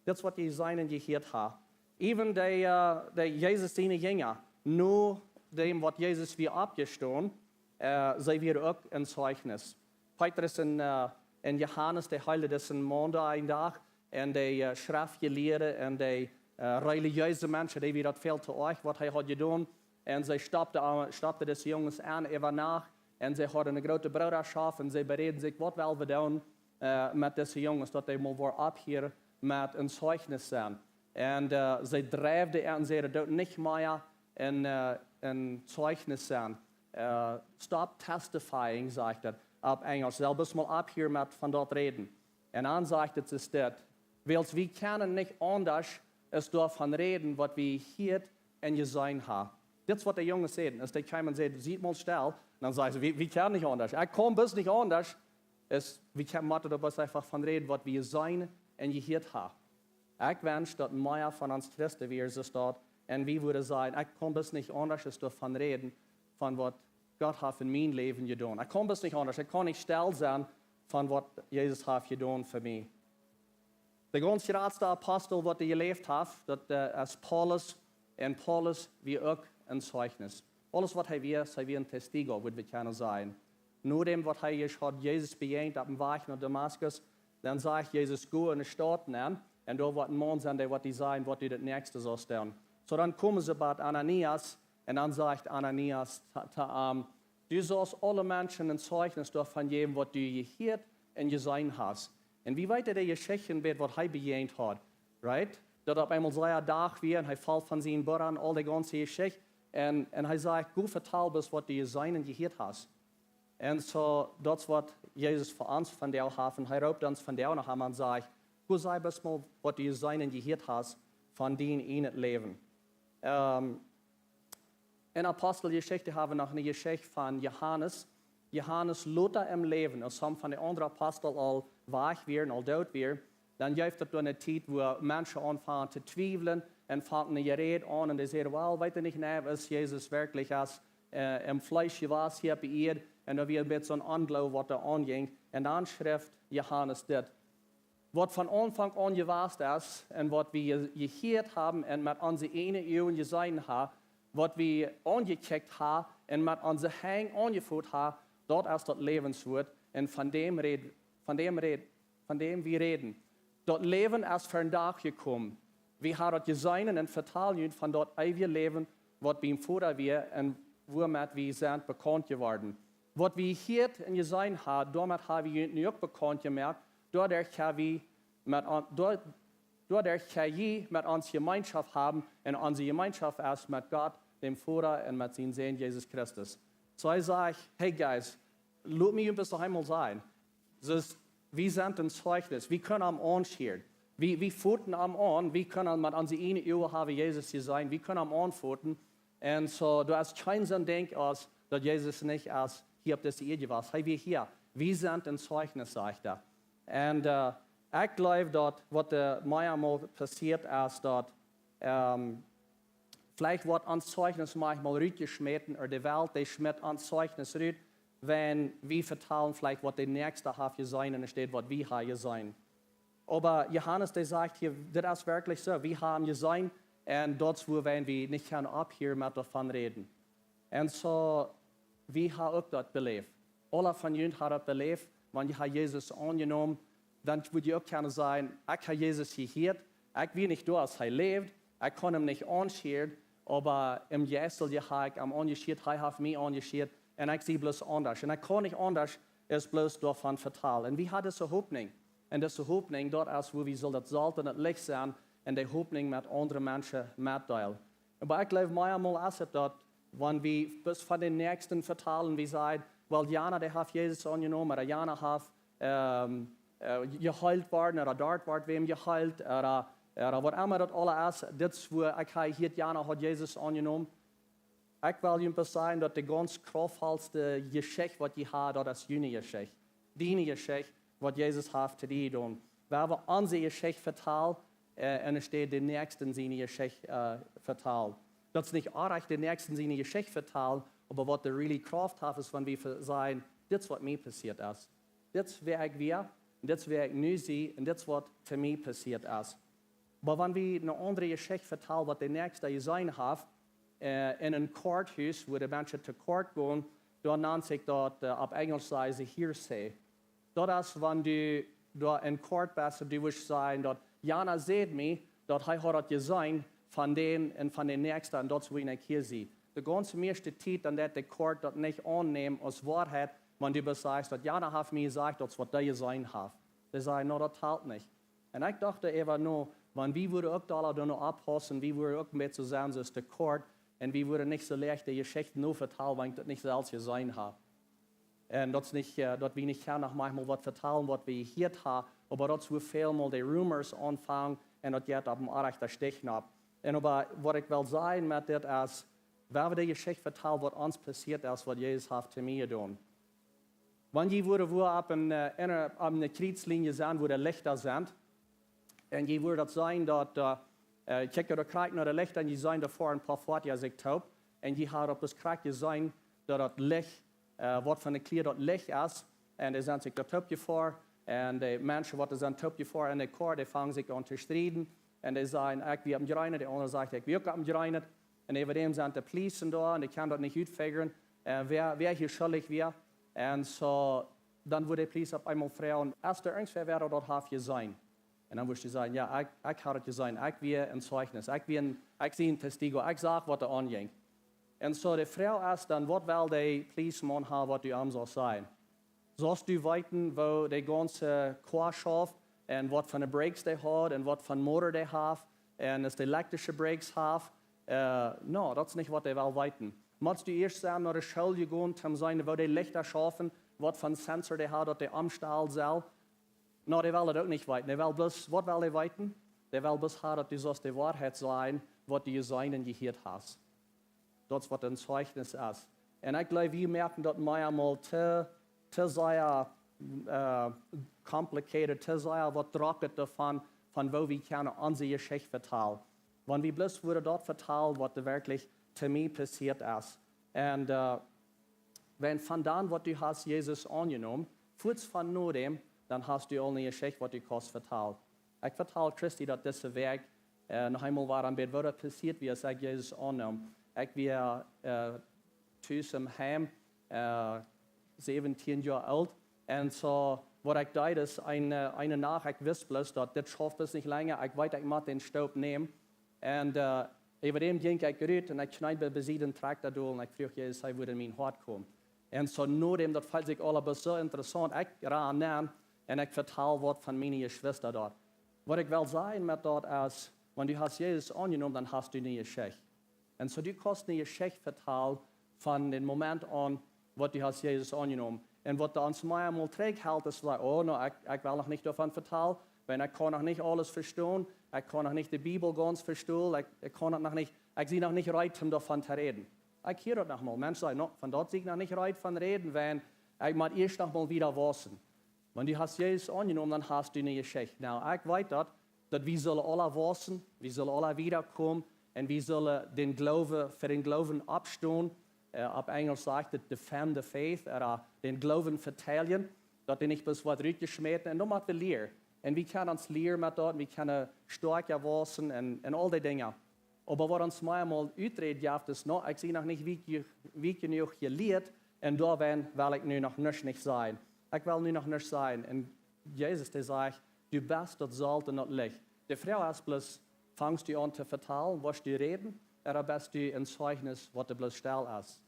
Dit es waut jie jeseenen un jehieet ha. Even de, äh, de Jesus siene Jinja, no däm waut Jesus wia oppjestonen, äh, see wieren uk een Zeichnis. Petrus un, äh, un Johanes, dee heelden disen Maun doa een Dach, un de, äh, Schreftjelieede un de, äh, relijeese Menschen, dee wieren daut väl to oajch, waut hee haud jedonen. Un see stoppten, äh, stoppten dise Junges aun äwa Nacht, un see hauden eene groote Broodaschoft, un see beräden sikj, waut well wie doonen, äh, met dise Junges, daut dee mol woaren opphieren met een Zeichnis sennen. Un, äh, see dreewen an un säden, doot nich mea een, äh, een Zeichnis sennen. Äh, stop testifying, sajcht et opp Enjlisch. Sell bloos mol opphieren met von daut räden. Un dan sajcht et, es dit, wiels wie kjennen nich aundasch aus doavon räden, waut wie jehieet un jeseenen ha. Dit es waut de Junges säden. Aus dee kjeemen un säden, siet mol stell, dan säden see, wie, wie kjennen nich aundasch. Ekj kaun bloos nich aundasch. Es, wie kjennen, motten doa bloos eefach von räden, waut wie jeseenen un jehieet ha. Ekj wensch, daut mea von ons Christen wieren soo staut, un wie wudden sajen, ekj kaun bloos nich aundasch aus doavon räden, von waut Gott haft en mien Läwen jedonen. Ekj kaun bloos nich aundasch. Ekj kaun nich stell sennen von waut Jesus haft jedonen fa mie. De gaunz jratste Apostel, waut doa jeläft haft, daut, äh, es Paulus. Un Paulus wia uk een Zeichnis. Aules waut hee wia, hee wia een Testigo, wudd wie kjennen sajen. No däm waut hee ieescht haud Jesus bejäajent opp dän Wajch no Damaskus, dan sajcht Jesus, go enne Staut nenn, un doa woat een Maun sennen, dee woat die sajen, waut du daut näakjste saust doonen. Soo dan komen see bie Ananias, un dan sajcht Ananias to, to am, du saust aule Menschen een Zeichnis doavon jäwen, waut du jehieet un jeseenen hast. Un wie weeten de Jeschicht een bät, waut hee bejäajent haud, right? Daut opp eemol sea Dach wia un hee foll von sienen Bett un aul de gaunze Jeschicht. Un, un hee sajcht, go vetal bloos, waut du jeseenen un jehieet hast. Un soo, daut es waut Jesus fa ons vondoag haft. Un hee roopt ons vondoag no am un sajcht, go saj bloos mol, waut du jeseenen un jehieet hast von dien ieejnet Läwen. Ähm, en Aposteljeschicht hab wie noch eene Jeschicht von Johanes. Johanes lota em Läwen, aus soone von de aundre Apostel aul wajch wieren, aul doot wieren, dan jeef et doa eene Tiet, wua Menschen aunfungen to twiewlen, un fangen ne Jeräd aun un dee säden: "Well, weet nich, nä, es Jesus werkjlich aus, äh, em Fleesch jewast hia opp de Ieed?" Un doa wia een bät soon Ongloowen, waut doa aunjinkj. Un dan schrift Johanes dit: "Waut von Aunfank aun jewast es un waut wie je-, jehieet haben un met onse ieejne Uagen jeseenen haben, waut wie aunjekjikjt haben un met onse Henj aunjefoot haben, daut es daut Läwenswuat. Un von däm räd, von däm räd, von däm wie räden. Daut Läwen es vondoag jekomen. Wie haben daut jeseenen un vetalen junt von daut eewje Läwen, waut biem Voda wia un wuamet wie sent bekaunt jeworden. Waut wie jehieet un jeseenen haben, doamet haben wie junt nu uk bekaunt jemoakt, doaderch kjenn wie met on-, doa-, doaderch kjenn jie met ons Jemeenschoft haben, un onse Jemeenschoft es met Gott, däm Voda, un met sienen Sän Jesus Christus." Soo hee sajcht: "Hey guys, lot mie junt bloos noch eemol sajen. Soo, wie sent een Zeichnis. Wie kjennen am aunschieren. Wie, wie foten am aun. Wie kjennen met onse ieejne Uagen haben Jesus jeseenen. Wie kjennen am aunfoten." Un soo, doa es kjeen soon Dinkj aus daut Jesus nich es hia opp dise Ieed jewast. Hee wia hia. Wie sent een Zeichnis, sajcht hee. Un, äh, ekj jleew daut waut, äh, mie emol passieet es daut, ähm, veleicht woat ons Zeichnis maunchmol rutjeschmäten, ooda de Welt, dee schmit ons Zeichnis rut, wan wie vetalen veleicht waut de Näakjsta haft jeseenen, enne Städ waut wie haben jeseenen. Oba Johanes, dee sajcht hia, dit es werkjlich soo, wie haben jeseenen, un daut es wuarom wie nich kjennen opphieren met doavon räden. Un soo, wie haben uk daut beläft. Aule von junt haben daut beläft, wan jie haben Jesus aunjenomen, dan wudd jie uk kjennen sajen: "Ekj hab Jesus jehieet, ekj wia nich doa aus hee läwd, ekj kunn am nich aunschieren, oba em Jeist hab ekj am aunjeschieet, hee haft mie aunjeschieet, un ekj sie bloos aundasch. Un ekj kaun nich aundasch, es bloos doavon vetalen." Un wie haben dise Hopninj. Un dise Hopninj, daut es wua wie sellen daut Solt un daut Licht sennen, un de Hopninj met aundre Menschen metdeelen. Oba ekj jleew, mea mol es et daut, wan wie bloos von dän Näakjsten vetalen, wie sajen: "Well, jana, dee haft Jesus aunjenomen, ooda jana haft, ähm, äh, jeheelt worden, ooda doa wort wäm jeheelt, ooda, ooda waut emma daut aula es, dit es wua ekj hab jehieet, jana haft Jesus aunjenomen." Ekj well junt bloos sajen, daut de gaunz kraftvollste Jeschicht, waut jie haben, daut es june Jeschicht. Diene Jeschicht, waut Jesus haft to die jedonen. Wie haben onse Jeschicht vetalt, äh, enne Städ dän Näakjsten siene Jeschicht, äh, vetalen. Daut es nich oajch, dän Näakjsten siene Jeschicht vetalen, oba waut doa really Krauft haft, es, wan wie ve-, sajen: "Dit es, waut mie passieet es. Dit es, wäa ekj wia, un dit es, wäa ekj nu sie, un dit es, waut to mie passieet es." Oba wan wie eene aundre Jeschicht vetalen, waut de Näakjsta jeseenen haft, äh, en een Korthus, wua de Menschen to Kort gonen, dan nant sikj daut, äh, opp Enjelsch sajen see hearsay. Daut es, wan du doa en Kort best un du wurscht sajen, daut jana säd mie, daut hee haud daut jeseenen von dän un von dän Näakjsten, un daut es, wuarom ekj hia sie. De gaunze mieeschte Tiet, dan deit de Kort daut nich aunnämen aus Woarheit, wan du bloos sajchst, daut jana haft mie jesajcht, daut es, waut dee jeseenen haft. Dee sajen: "No, daut talt nich." Un ekj docht doaräwa no, wan wie wudden uk doa doano oppaussen, wie wudden uk een bät soo sennen soo aus de Kort, un wie wudden nich soo leicht de Jeschicht no vetalen, wan ekj daut nich selfst jeseenen hab. Un daut es nich, äh, daut wie nich gonen noch maunchmol waut vetalen, waut wie jehieet haben, oba daut es, wua väl mol de rumors aunfangen, un daut jeit opp een oajchta Stich nopp. Un oba waut ekj well sajen met dit es, wie haben de Jeschicht vetalt, waut ons passieet es, waut Jesus haft to mie jedonen. Wan jie wudden wua opp een, äh, enne, opp eene Kjrietslinie sennen, wua de Lichta sent, un jie wudden daut seenen, daut, äh, äh, kjikj jie krakjt no de Lichta un jie seenen doa väa een poa Foatieja sikj toop, un jie haben daut bloos krakjt jeseenen, daut daut Licht, äh, waut von de Klia daut Licht es, un dee sent sikj doa toop jefoaren, un de Menschen, waut doa sent toop jefoaren en de Kar, dee fangen sikj aun to strieden, un dee sajen: "Ekj wia opp een jreenen", de aundra sajcht: "Ekj wia uk opp een jreenen." Un äwadäm sent de Police doa, un dee kjennen daut nich utfigren, äh, wäa, wäa hia schullich wia. Un soo, dan wudd de Police opp eemol froagen: "Es doa irjentwäa, wäa daut haft jeseenen?" Un dan wurscht du sajen: "Jo, ekj, ekj hab daut jeseenen, ekj wia een Zeichnis, ekj wia een, ekj sie een Testigo, ekj sach, waut doa aunjinkj." Un soo, de Froag es dan: Waut well de Policemaun haben, waut du am saust sajen? Saust du weeten, woo de gaunze Kar schauft, un waut fa Brakes dee haft, un waut fa Motor dee haft, un aus dee elektrische Brakes haft? Äh, no, daut es nich, waut dee well weeten. Motst du ieescht sennen no de School jegonen, om to seenen, woo de Lichta schaufen, waut fa Sensor dee haft, daut dee omstalen saul? No, dee well daut uk nich weeten. Dee well bloos, waut well dee weeten? Dee well bloos haben, daut du saust de Woarheit sajen, waut du jeseenen un jehieet hast. Daut es, waut een Zeichnis es. Un ekj jleew, wie moaken daut mea mol too, too sea, äh, complicated, too sea waut drocket doavon, von woo wie kjennen onse Jeschicht vetalen. Wan wie bloos wudden daut vetalen, waut werkjlich to mie passieet es. Un äh, wan von dan, waut du hast Jesus aunjenomen, fuaz von no däm, dan hast du aul eene Jeschicht, waut du kaust vetalen. Ekj vetal Christi daut dise Wäakj äh, noch eemol wada een bät, waut passieet wia, aus ekj Jesus aunneem. Ekj wia äh, tus em Heim, äh, säwentieen Joa oolt. Un soo, waut ekj deed, es eene, eene Nacht, ekj wist bloos daut dit schauft bloos nich lenja. Ekj weet, ekj mott dän Stoop nämen. Un äh, äwa däm jinkj ekj rut un ekj kjneed bie, bie sied dän Trakjta dol un ekj fruach Jesus, hee wudd en mien Hoat komen. Un soo no däm, daut feelt sikj aula bloos soo interessaunt. Ekj rand nenn un ekj vetal waut von miene Jeschwista doa. Waut ekj well sajen met daut es, wan du hast Jesus aunjenomen, dan hast du eene Jeschicht. Un soo du kaust eene Jeschicht vetalen von dän Moment aun, waut du hast Jesus aunjenomen. Un waut ons meist mol trigjhelt, es, like, oh, no, ekj, ekj well noch nich doavon vetalen, wiels ekj kaun noch nich aules vestonen, ekj kaun noch nich de Bibel gaunz vestonen, ekj, ekj kaun daut noch nich, ekj sie noch nich reed, om doavon to räden. Ekj hia daut noch mol. Menschen sajen, no, von daut sie ekj noch nich reed von räden, wiels ekj mott ieescht noch mol wieda wausen. Wan du hast Jesus aunjenomen, dan hast du eene Jeschicht. No, ekj weet daut, daut wie sellen aula wausen, wie sellen aula wieda komen un wie sellen dän Gloowen, fa dän Gloowen oppstonen. Äh, opp Enjlisch sajcht et defend the faith, ooda dän Gloowen veteidjen, daut dee nich bloos woat rutjeschmäten. Un daut mott wie lieren. Un wie kjennen ons lieren met daut, wie kjennen stoakja wausen un, un aul dee Dinja. Oba waut ons meist mol uträd jeft, es, no, ekj sie noch nich wiet, wiet jenuach jelieet un doawäajen well ekj nu noch nuscht nich sajen. Ekj well nu noch nuscht sajen. Un Jesus, dee sajcht, du best daut Solt un daut Licht. De Froag es bloos, fangst du aun to vetalen, woascht du räden, ooda best du een Zeichnis, waut doa bloos stell es?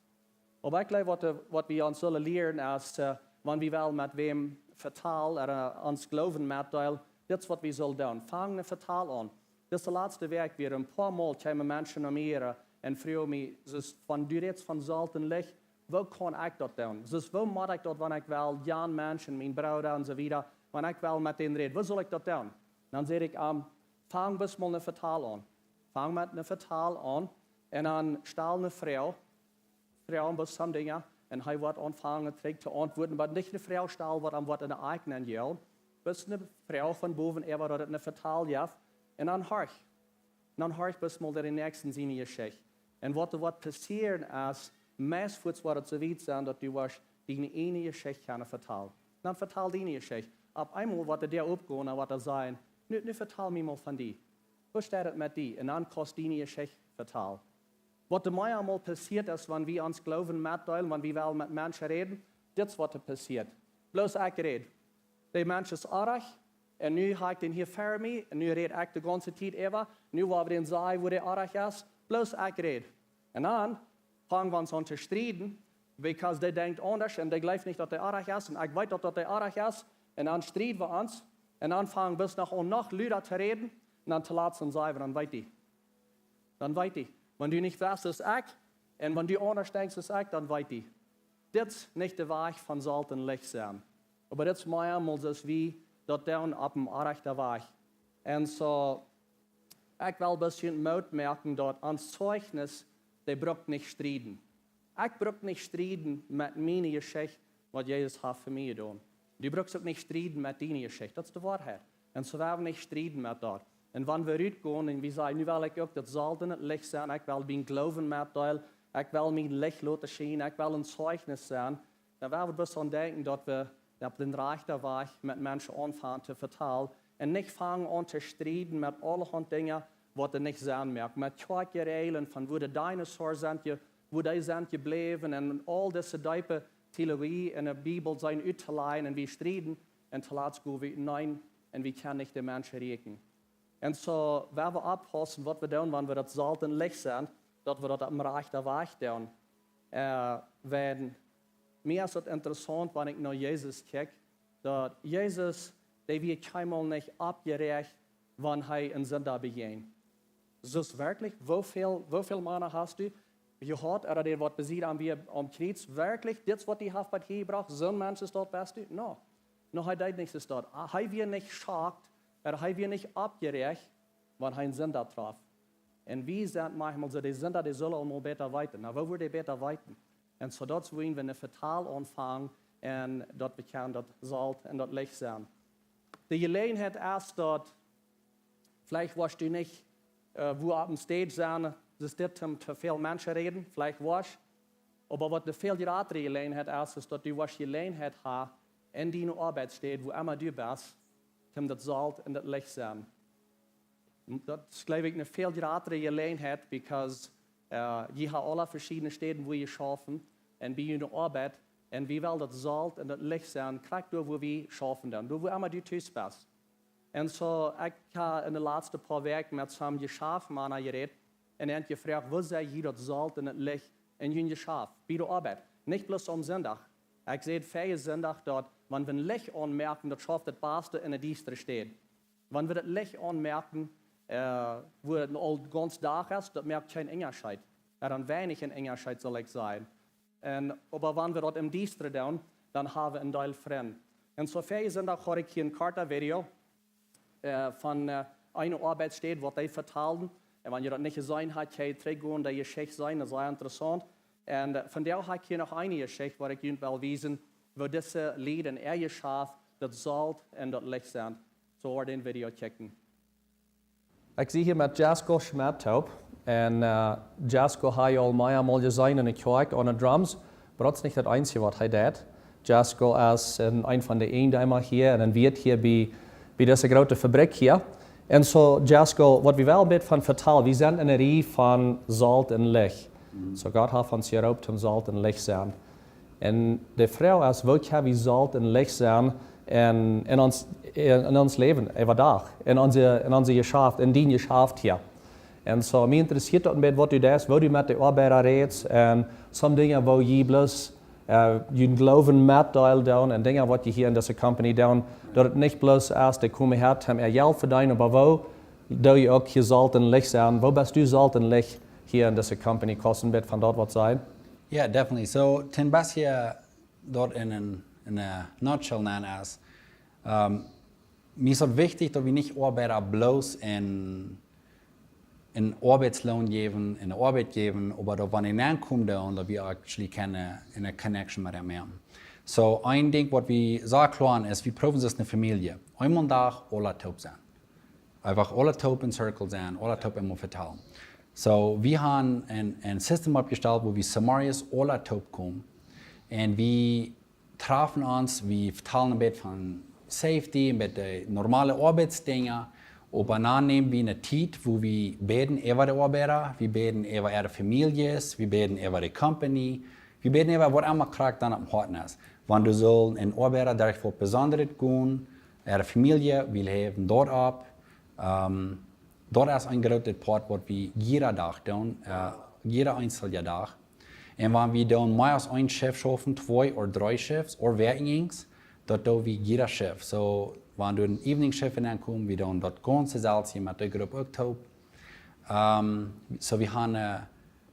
Oba ekj jleew, waut, waut wie ons sellen lieren es, äh, wan wie wellen met wäm vetalen ooda ons Gloowen metdeelen, dit es waut wie sellen doonen. Fang een Vetal aun. Dise latste Wäakj wia een poa Mol kjeemen Menschen no mie un fruagen mie, soo aus wan du rätst von Solt un Licht, woo kaun ekj daut doonen? Soo aus woo mott ekj daut, wan ekj well jan Menschen, mien Brooda un soo wieda, wan ekj well met dän räden, woo saul ekj daut doonen? Dan säd ekj am, fang bloos mol een Vetal aun. Fang met een Vetal aun un dan stal eene Froag, Froag am bloos some Dinja un hee woat aunfangen trigj to auntwuaden, oba nich eene Froag stalen, waut am woat en de Akjen aunjoagen. Bloos eene Froag von bowen äwa, daut et een Vetal jeft. Un dan horch. Dan horch bloos mol dän näakjsten siene Jeschicht. Un waut doa woat passieren es, meist fuaz woat et soo wiet sennen, daut du woascht diene ieejne Jeschicht kjennen vetalen. Dan vetal diene Jeschicht. Opp eemol woat de Däa opgonen un woat hee sajen, nu, nu vetal mie mol von die. Woo steit et met die? Un dan kaust diene Jeschicht vetalen. Waut meist mol passieet es, wan wie ons Gloowen metdeelen, wan wie wellen met Menschen räden, dit es waut passieet. Bloos ekj räd. De Mensch es oajch, un nu hab ekj dän hia ver mie, un nu räd ekj de gaunze Tiet äwa, nu woa wie dän sajen, woo dee oajch es, bloos ekj räd. Un dan fang wie ons aun to strieden, because dee denkjt aundasch un dee jleeft nich, daut dee oajch es, un ekj weet, daut, daut dee oajch es, un dan strieden wie ons, un dan fang wie bloos noch aun, noch luda to räden, un dan toolatst dan sajen wie, dan weet dee. Dan weet dee. Wan du nich west aus ekj, un wan du aundasch denkjst aus ekj, dan weet dee. Dit es nich de Wajch von Solt un Licht sennen. Oba dit es meist mol soo aus wie daut doonen opp een oajcha Wajch. Un soo, ekj well een bät Moot moaken, daut ons Zeichnis, dee brukt nich strieden. Ekj bruk nich strieden met miene Jeschicht, waut Jesus haft fa mie jedonen. Du brukst uk nich strieden met diene Jeschicht. Daut es de Woarheit. Un soo woa wie nich strieden met daut. Un wan wie rutgonen un wie sajen, nu well ekj uk daut Solt un daut Licht sennen, ekj well mien Gloowen metdeelen, ekj well mien Licht loten schienen, ekj well een Zeichnis sennen, dan woa wie bloos aun denkjen, daut wie opp dän rajchten Wajch met Menschen aunfangen to vetalen un nich fangen aun to strieden met aulahaunt Dinja, waut doa nich Senn moaken. Met Kjoakjenräajlen von woo de Dinosaurs sent je-, woo dee sent jebläwen un aul dise deepe Theologie en de Bibel sent uttolajen un wie strieden un toolatst go wie utenaunda un wie kjennen nich de Menschen rieekjen. Un soo, woa wie oppaussen, waut wie doonen, wan wie daut Solt un Licht sent, daut wie daut opp dän rajchten Wajch doonen. Äh, wan, mie es daut interessaunt, wan ekj no Jesus kjikj, daut Jesus, dee wia kjeenmol nich oppjeräacht, wan hee een Sinda bejäajent. Soo werkjlich, woo väl, woo väl Mana hast du jehaut, ooda dee waut besied aum, wia aum Kjriez, werkjlich, dit es waut die haft bat hia jebrocht, soon Mensch es daut, best du? No. No, hee deed nich soo daut. Hee wia nich schockt, ooda hee wia nich oppjeräacht, wan hee een Sinda trof. Un wie sent maunchmol soo, de Sinda, dee sull aul mol bäta weeten. No, woo wudd dee bäta weeten? Un soo daut wie een Vetal aunfangen un daut wie kjennen daut Solt un daut Licht sennen. De Jeläajenheit es daut, veleicht woascht du nich äh, wua opp een stage sennen, daut dit om to väl Menschen räden, veleicht woascht. Oba waut de väl jratre Jeläajenheit es, es daut du woascht Jeläajenheit haben, en diene Oabeitsstäd, wua emma du best, om daut Solt un daut Licht sennen. Daut es, jleew ekj, eene väl jratre Jeläajenheit, because, äh, jie haben aule veschiedne Städen, wua jie schaufen, un bie june Oabeit, un wie wellen daut Solt un daut Licht sennen, krakjt doa, wua wie schaufen dan, doa, wua emma du tus best. Un soo, ekj hab en de latste poa Wäakj met some Jeschaftmana jerät un an jefroacht, woo see jie daut Solt un daut Licht en jun Jeschaft, bie de Oabeit, nich bloos aum Sindach. Ekj säd väajen Sindach daut, wan wie een Licht aunmoaken, daut schauft daut baste en eene diestre Städ. Wan wie daut Licht aunmoaken, äh, wua et aul gaunz Dach es, daut moakt kjeen Unjascheet. Ooda dan weinich een Unjascheet, saul ekj sajen. Un, oba wan wie daut em Diestren doonen, dan haben wie een Deel Frind. Un soo väajen Sindach haud ekj hia een kortet Video, äh, von, äh, eene Oabeitsstäd, waut dee vetalden. Un wan jie daut nich jeseenen haben, kjenn jie trigjgonen, dee Jeschicht seenen, daut es sea interessaunt. Un, äh, vondoag hab ekj hia noch eene Jeschicht, waut ekj junt well wiesen, woo dise Lied en äa Jeschaft daut Solt un daut Licht sent. Soo woa wie dän Video checken. Ekj sie hia met Jasko Schmidt toop. Un, äh, Jasko hab jie aul meamol jeseenen en de Kjoakj aun de drums, oba daut es nich daut eensje waut hee deit. Jasko es een, een von de Ieejendeema hia un een Wirt hia bie, bie dise groote Fabrikj hia. Un soo, Jasko, waut wie wellen een bät von vetalen, wie sent en eene Rieej von Solt un Licht. Mhm. Soo, Gott haft ons jeroopt toom Solt un Licht sennen. Un de Froag es, woo kjenn wie Solt un Licht sennen en, en ons, en, en ons Läwen, äwadach, en onse, en onse Jeschaft, en dien Jeschaft hia. Un soo, mie interessieet daut een bät, waut du deist, woo du met de Oabeida rätst, un some Dinja, woo jie bloos, äh, jun Gloowen metdeelen doonen, un Dinja, waut jie hia en dise Company doonen, daut et nich bloos es, dee komen hia, om äa Jelt to vedeenen, oba woo doo jie uk hia Solt un Licht sennen? Woo best du Solt un Licht hia en dise Company? Kaust een bät von daut waut sajen? Yeah, definitely. So, toom best daut en een, en een nutshell nennen es, ähm, mie es daut wichtich, daut wie nich Oabeida bloos een, een Oabeitsloon jäwen, eene Oabeit jäwen, oba daut, wan dee aunkomen doonen, daut wie actually kjennen eene Connection met an moaken. So, een Dinkj, waut wie sea kloa es, wie proowen aus eene Famielje. Eemol dän Dach aula toop sennen. Eefach aula toop en Circle sennen, aula toop eemol vetalen. So, wie haben een, een System oppjestalt, wua wie Samarias aula toop komen. Un wie trafen ons, wie vetalen een bät von safety, een bät de normale Oabeitsdinja. Oba dan nämen wie eene Tiet, wua wie bäden äwa de Oabeida, wie bäden äwa äare Famieljes, wie bäden äwa de Company, wie bäden äwa waut emma krakjt dan oppem Hoat es. Wan doa saul een Oabeida derch waut Besondret gonen, äare Famielje, wie häwen daut opp. Ähm, daut es een grootet Poat, waut wie jieda Dach doonen, äh, jieda eensje Dach. Un wan wie dan mea aus een Shift schaufen, twee ooda dree Shifts, ooda weekends, daut doo wie jieda Shift. So, wan doa een Evening Shift aunkomen, wie doonen daut gaunz selfst met de Grupp uk toop. Ähm, so, wie haben eene,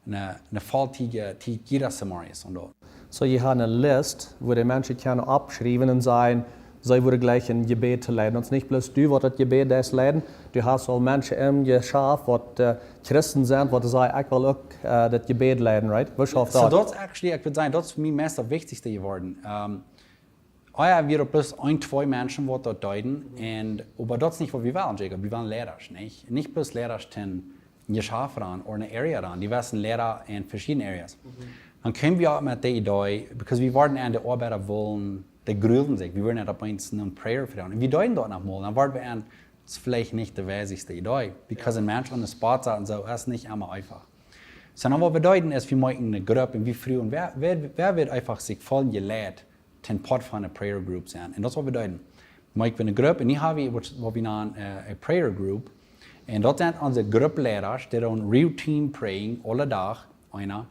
eene, eene volltiedje Tiet jieda Samarias aun daut. So, jie haben eene List, wua de Menschen kjennen oppschriewen un sajen, see wudden jlikj een Jebäd to leiden. Daut es nich bloos du, waut daut Jebäd deist leiden. Du hast aul Menschen em Jeschaft, waut, äh, Christen sent, waut sajen, ekj well uk, äh, daut Jebäd leiden, right? Woo schauft daut? So, daut es actually, ekj wudd sajen, daut es fa mie meist daut Wichtichste jeworden. Ähm, Oh jo, wie hauden bloos een, twee Menschen, waut daut deeden. Mhm. Un, oba daut es nich, waut wie wellen, Jacob. Wie wellen Leida, nich? Nich bloos Leida en een Jeschaft ooda en eene Area, dee wieren Leida en veschiedne Areas. Mhm. Dan kjeemen wie opp met de Idee, because wie wudden aun de Oabeida wellen, dee grulden sikj. Wie wudden opp eemol eene Prayer vedonen. Un wie deeden daut noch mol. Dan wudden wie aun, daut es veleicht nich de weiseste Idee. Because een Mensch aun de Spot setten un soo, es nich emma eefach. So, dan waut wie deeden es, wie moaken eene Grupp un wie fruagen, wäa, wäa, wäa wudd eefach sikj feelen jeleit, een Poat von eene Prayer Group sennen. Un daut es waut wie deeden. Moak wie eene Grupp, un nu haben wie waut, waut wie nanen, äh, eene Prayer Group. Un daut sent onse Gruppleida, dee doonen Routine Praying, aule Dach, eena.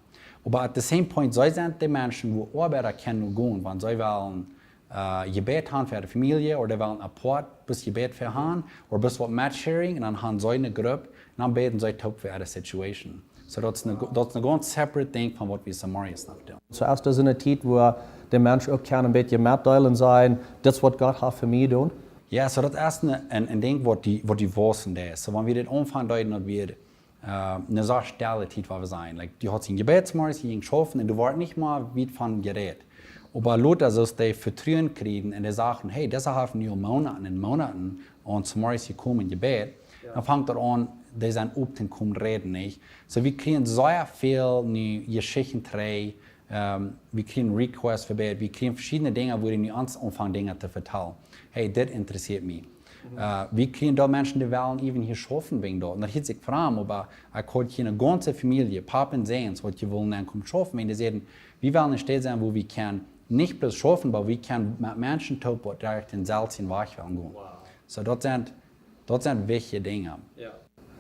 Oba at the same point, see sent de Menschen, wua Oabeida kjennen gonen, wan see wellen, äh, Jebäd haben fa de Famielje, ooda wellen apoat bloos Jebäd fa haben, ooda bloos waut met Sharing, un dan haben see eene Grupp, un dan bäden see toop fa äare Situation. So, daut es een, daut es een gaunz separate Dinkj von waut wie Samarias noch doonen. So, es daut eene Tiet, wua de Menschen uk kjennen een bät metdeelen un sajen, dit es waut Gott haft fa mie jedonen? Jo, so daut es een, een, een Dinkj, waut dee, waut dee wausen deed. So, wan wie dit aunfangen deeden, daut wie, äh, eene sea stelle Tiet, wua wie sennen. Like, dee haud sien Jebäd zemorjes, dee jinkj schaufen un dee wort nich mea wiet von jerät. Oba lota, soo aus dee Vetruen kjrieen un dee sagen, hey, dise haft nu aul Moonaten un Moonaten zemorjes jekomen un jebät. Jo. Dan fangt daut aun, dee sent opp to komen räden, nich? So, wie kjrieen sea väl nu Jeschichten trigj, ähm, wie kjrieen Requests fa Bäd, wie kjrieen veschiedne Dinja, wua dee nu ons aunfangen Dinja to vetalen. Hey, dit interessieet mie. Äh, wie kjrieen doa Menschen, dee wellen even hia schaufen wäajen daut. Un daut hieet sikj fromm, oba ekj haud hia eene gaunze Famielje, Pap un Säns, waut hia wullen aunkomen schaufen, wäajen dee säden, wie wellen eene Städ sennen, wua wie kjennen nich bloos schaufen, oba wie kjennen met Menschen toop, waut derch dänselwjen Wajch wellen gonen. So, daut sent, daut sent wichtje Dinja.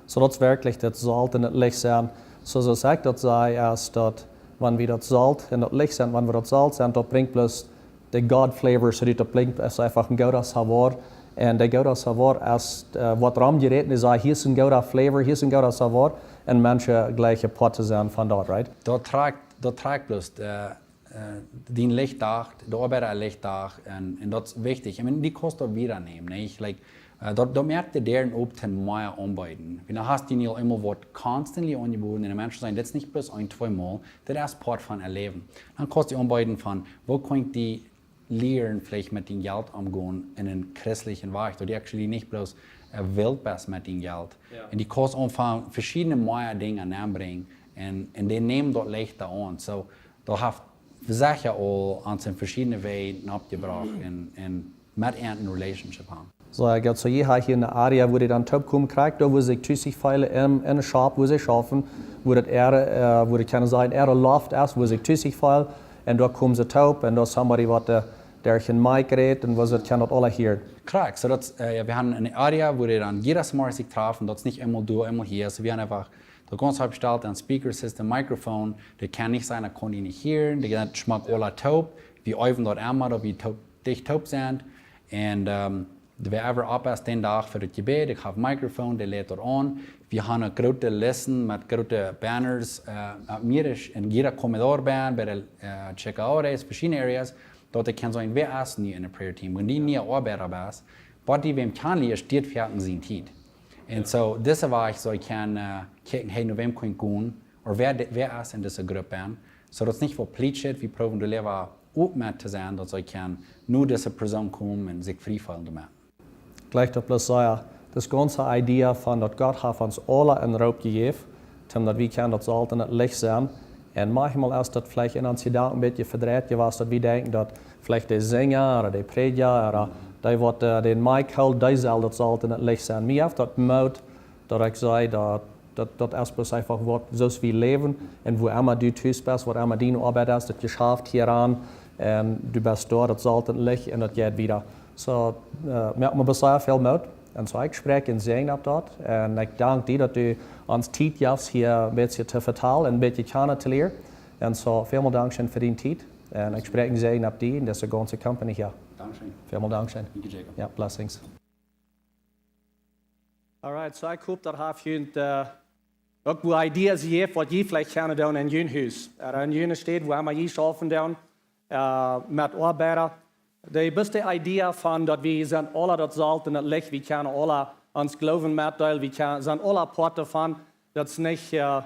So daut es werkjlich daut Solt un daut Licht sennen. So, soo aus ekj daut saj, es daut, wan wie daut Solt un daut Licht sent, wan wie daut Solt sent, daut brinjt bloos de God flavor, so daut brinjt, es eefach een gooda Savor. Un de gooda Savor es, äh, waut rom jerät, dee sajen, hia es een gooda flavor, hia es een gooda Savor. Un Menschen jlikjen Poat to sennen von daut, right? Daut trakjt, daut trakjt bloos, äh, äh, dien Licht doa, de Oabeida Licht doa, un, un daut es wichtich. Ekj meen, dee kaust du wada nämen, nich? Like, äh, daut, daut moakt de Däaren op to mea aunbeeden. Wan du hast die nu emol waut constantly aunjebooden, un de Menschen sajen, dit es nich bloos een, twee Mol, dit es Poat von äa Läwen. Dan kaust du aunbeeden von, woo kaun ekj die lieren, veleicht met dien Jelt omgonen en een christlichen Wajch, daut du actually nich bloos, äh, wilt best met dien Jelt. Un dee kaust aunfangen, veschiedne mea Dinja aunbrinjen, un, un dee nämen daut Licht doa aun. So, daut haft secha aul aun veschiedne Wäaj oppjebrocht un, un met an een relationship haben. So, ekj haud so hia, hia eene Area, wua dee dan toop komen, krakjt doa, wua see sikj tus feelen, en, en een Shop, wua see schaufen, wua daut äa, äh, wua daut kaun sennen, äa Loft es, wua see sikj tus feelen, un doa komen see toop, un doa es somebody, waut, äh, derch een Mic rät, un wua see daut kjennen daut aula hieren. Krakjt, so daut, äh, jo, wie haben eene Area, wua dee dan jieda Morjes sikj trafen, daut es nich eemol doa, eemol hia, so wie haben eefach daut gaunz oppjestallt, een Speaker System, Microphone, dee kaun nich sennen, daut kaun dee nich hieren, dee sent schmock aula toop, wie eewen daut emma, daut wie toop, dicht toop sent, un, ähm, whoever opp es dän Dach fa daut Jebäd, ekj hab Microphone, dee lät daut aun. Wie haben eene groote List met groote Banners, äh, opp mea aus en jieda Comedor bie, bie de, äh, Checkadores, veschiedne Areas, daut ekj kaun seenen, wäa es nu en de Prayer Team. Wan du een niea Oabeida best, waut du wäm kaust lieren, es dit fa sien Tiet. Un so, dise Wäaj, soo ekj kaun, äh, kjikjen, hey, no wäm kaun ekj gonen, ooda wäa de, wäa es en dise Grupp bie. So daut es nich fa Plicht, wie proowen doa leewa op met to sennen, daut see kjennen no dise Persoon komen un sikj frie feelen doamet. Jlikj daut bloos sea, daut gaunze Idee von daut Gott haft ons aula een Roop jejäft, toom daut wie kjennen daut Solt un daut Licht sennen. Un maunchmol es daut veleicht en ons Jedanken een bät vedreit jewast, daut wie denkjen daut veleicht de Sinja ooda de Prädja ooda dee waut, äh, dän Mic helt, dee saul daut Solt un daut Licht sennen. Mie jeft daut Moot, daut ekj saj daut daut, daut es bloos eefach waut, soo aus wie läwen, un wua emma du tus best, waut emma diene Oabeit es, daut Jeschaft hia aun, un du best doa, daut Solt un Licht, un daut jeit wieda. So, äh, moakt mie bloos sea väl Moot. Un so, ekj spräakj een Säajen opp daut. Un ekj dank die, daut du ons Tiet jefst, hia een bät to vetalen, een bät kjanen to lieren. Un so, välmol dankscheen fa diene Tiet. Un ekj spräakj een Säajen opp die un dise gaunze Company hia. Dankscheen. Välmol dankscheen. Dank je, Jacob. Jo, blessings. Alright, so ekj hop daut haft junt, äh, uk waut Ideas jejäft waut jie veleicht kjennen doonen en jun Hus. Ooda en june Städ, wua emma jie schaufen doonen, äh, met Oabeida. De beste Idee von daut wie sent aula daut Solt un daut Licht, wie kjennen aula ons Gloowen metdeelen, wie kjennen, sent aula Poat doavon, daut es nich, äh,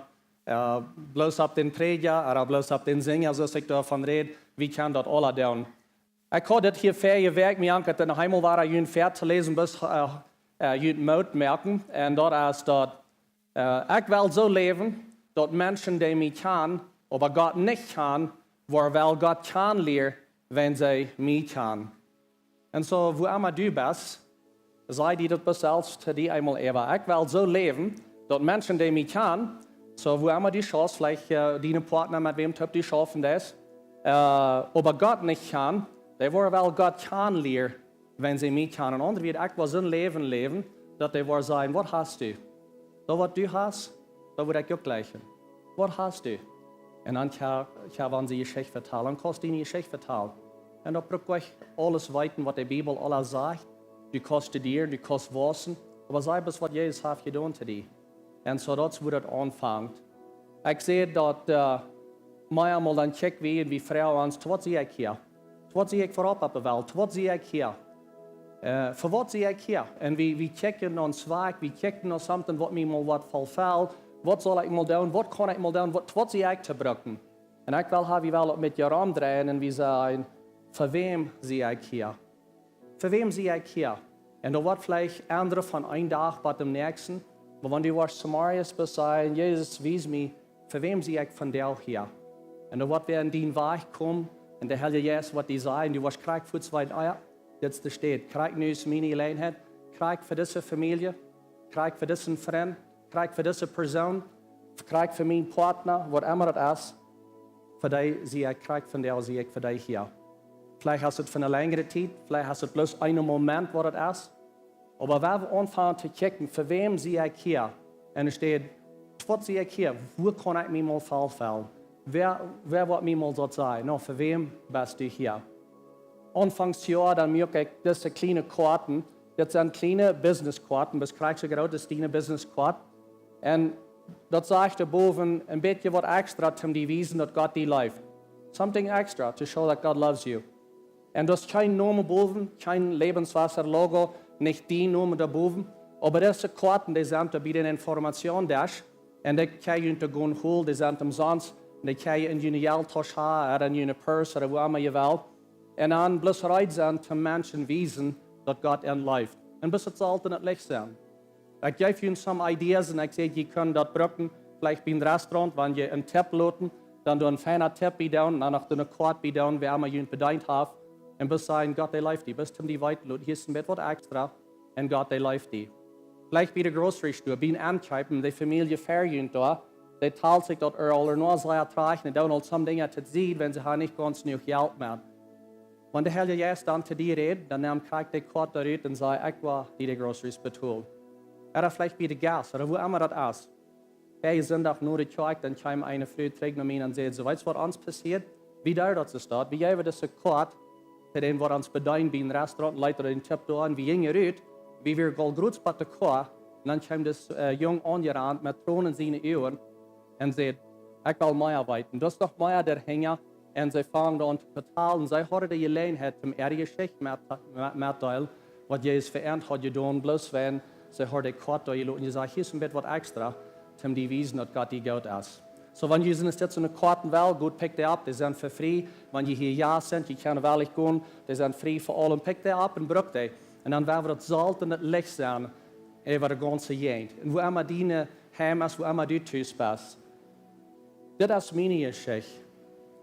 äh, bloos opp dän Prädja, ooda bloos opp dän Sinja, soo aus ekj doavon räd, wie kjennen daut aula doonen. Ekj haud dit hia väaje Wäakj, mie aunjedonen, eemol wada junt väa to läsen, bloos, äh, äh, junt Moot moaken. Un daut es daut, äh, ekj well soo läwen, daut Menschen, dee mie kjanen, oba Gott nich kjanen, woaren well Gott kjanen lieren, wan see mie kjanen. Un so, wua emma du best, saj die daut bloos selfst to die eemol äwa. Ekj well soo läwen, daut Menschen, dee mie kjanen, so wua emma du schaufst, veleicht, äh, diene Partner, met wäm toop du schaufen deist, äh, oba Gott nich kjanen, dee woaren well Gott kjanen lieren, wan see mie kjanen. En aundre Wieed, ekj well soon Läwen läwen, daut dee woaren sajen: "Waut hast du?" Daut waut du hast, daut wudd ekj uk jlikjen. Waut hast du? Un dan kje-, kjenn wie onse Jeschicht vetalen, dan kaust du diene Jeschicht vetalen. Un daut brukt nich aules weeten waut de Bibel aula sajcht. Du kaust studieren, du kaust wausen, oba saj bloos waut Jesus haft jedonen to die. Un so daut es wua daut aunfangt. Ekj see daut, äh, mau eemol dan kjikj wie un wie froagen ons: "Waut sie ekj hia? Waut sie ekj fa opp opp de Welt? Waut sie ekj hia? Äh, fa waut sie ekj hia?" Un wie, wie kjikjen no een Zwakj, wie kjikjen no something waut mie mol waut vefelt. Waut saul ekj mol doonen? Waut kaun ekj mol doonen? Waut, waut sie ekj to brucken? Un ekj well ha, wie well daut met je romdreien un wie sajen: "Fa wäm sie ekj hia? Fa wäm sie ekj hia?" Un daut woat veleicht endren von een Dach bat dän näakjsten. Oba wan du woascht zemorjes bloos sajen: "Jesus, wies mie, fa wäm sie ekj vondoag hia?" Un dan woat wäa en dien Wajch komen un de Heilje Jeist woat die sajen, du woascht krakjt fuaz weeten: "Ah jo, dit es de Städ. Krakjt nu es miene Jeläajenheit. Krakjt fa dise Famielje, krakjt fa disen Frint, krakjt fa dise Persoon, krakjt fa mienen Partner, waut emma daut es. Fa dee sie ekj krakjt vondoag, sie ekj fa dee hia." Veleicht es daut fa eene lenjre Tiet, veleicht es daut bloos een Moment, waut daut es. Oba wan wie aunfangen to kjikjen: "Fa wäm sie ekj hia?" Un doa steit: "Waut sie ekj hia? Wua kaun ekj mie mol fäl fälen? Wäa, wäa woat mie mol daut sajen? No, fa wäm best du hia?" Aunfangs Joa, dan muak ekj dise kjliene Koaten. Dit sent kjliene Business-Koaten, bloos krakjt soo groot aus diene Business-Koat. Un daut sajcht doa bowen een bät waut extra, om die wiesen, daut Gott die leeft. Something extra to show that God loves you. Un doa es kjeen Nomen bowen, kjeen Lebenswasser-Logo, nich dien Nomen doa bowen. Oba dise Koaten, dee sent doa bie dän Informationsdesk. Un dee kjenn jie doa gonen holen, dee sent omsonst. Un dee kjenn jie en june Jelttausch haben, ooda en june Purse, ooda wua emma jie wellen. Un dan bloos reed sennen, om Menschen wiesen, daut Gott an leeft. Un bloos daut Solt un daut Licht sennen. Ekj jeef junt some ideas un ekj säd, jie kjennen daut brucken, veleicht bie een Restaurant, wan jie een Tip loten, dan doo een fiena Tip bie doonen, dan noch doo eene Koat bie doonen, wäa emma junt bedeent haft. Un bloos sajen: "Gott, dee leeft die." Bloos om die weeten loten, hia es een bät waut extra. Un Gott, dee leeft die. Veleicht bie de Grocery Store, bie een Enkaufen, de Famielje ver junt doa, dee talt sikj daut aul, aul noch sea trajcht, un doonen aul some Dinja to sied, wan see haben nich gaunz jenuach Jelt mea. Wan de Heilje Jeist dan to die rät, dan nemm krakjt de Koat doa rut un saj: "Ekj woa die de Groceries betolen." Ooda veleicht bie de Gas, ooda wua emma daut es. Een Sindach no de Kjoakj, dan kjeem eene Fru trigj no mie un säd: "Soo, weetst waut ons passieed? Wie deed daut soo staut? Wie jeewen dise Koat to dän, waut ons bedeent bie een Restaurant, leet doa dän Tip doa, un wie jinjen rut, wie wieren aul groots bie de Koa, un dan kjeem dis, äh, Jung aunjerant met Tronen en siene Uagen un säd: 'Ekj well mea weeten.' Doa es noch mea doahinja." Un see fungen aun to vetalen. See hauden de Jeläajenheit, om äare Jeschicht met, met, mettodeelen, waut Jesus fa an haud jedonen, bloos wan see hauden de Koat doa jeloten un jesajcht: "Hia es een bät waut extra, om die wiesen, daut Gott die goot es." Soo, wan jie sent, es dit soone Koaten wellen, goot, pickt dee opp, dee sent fa frie. Wan jie hia Jast sent, jie kjennen werkjlich gonen, dee sent frie fa aulem, pickt dee opp un brukt dee. Un dan woa wie daut Solt un daut Licht sennen äwa de gaunze Jäajent. Un wua emma dien Heim es, wua emma du tus best. Dit es miene Jeschicht.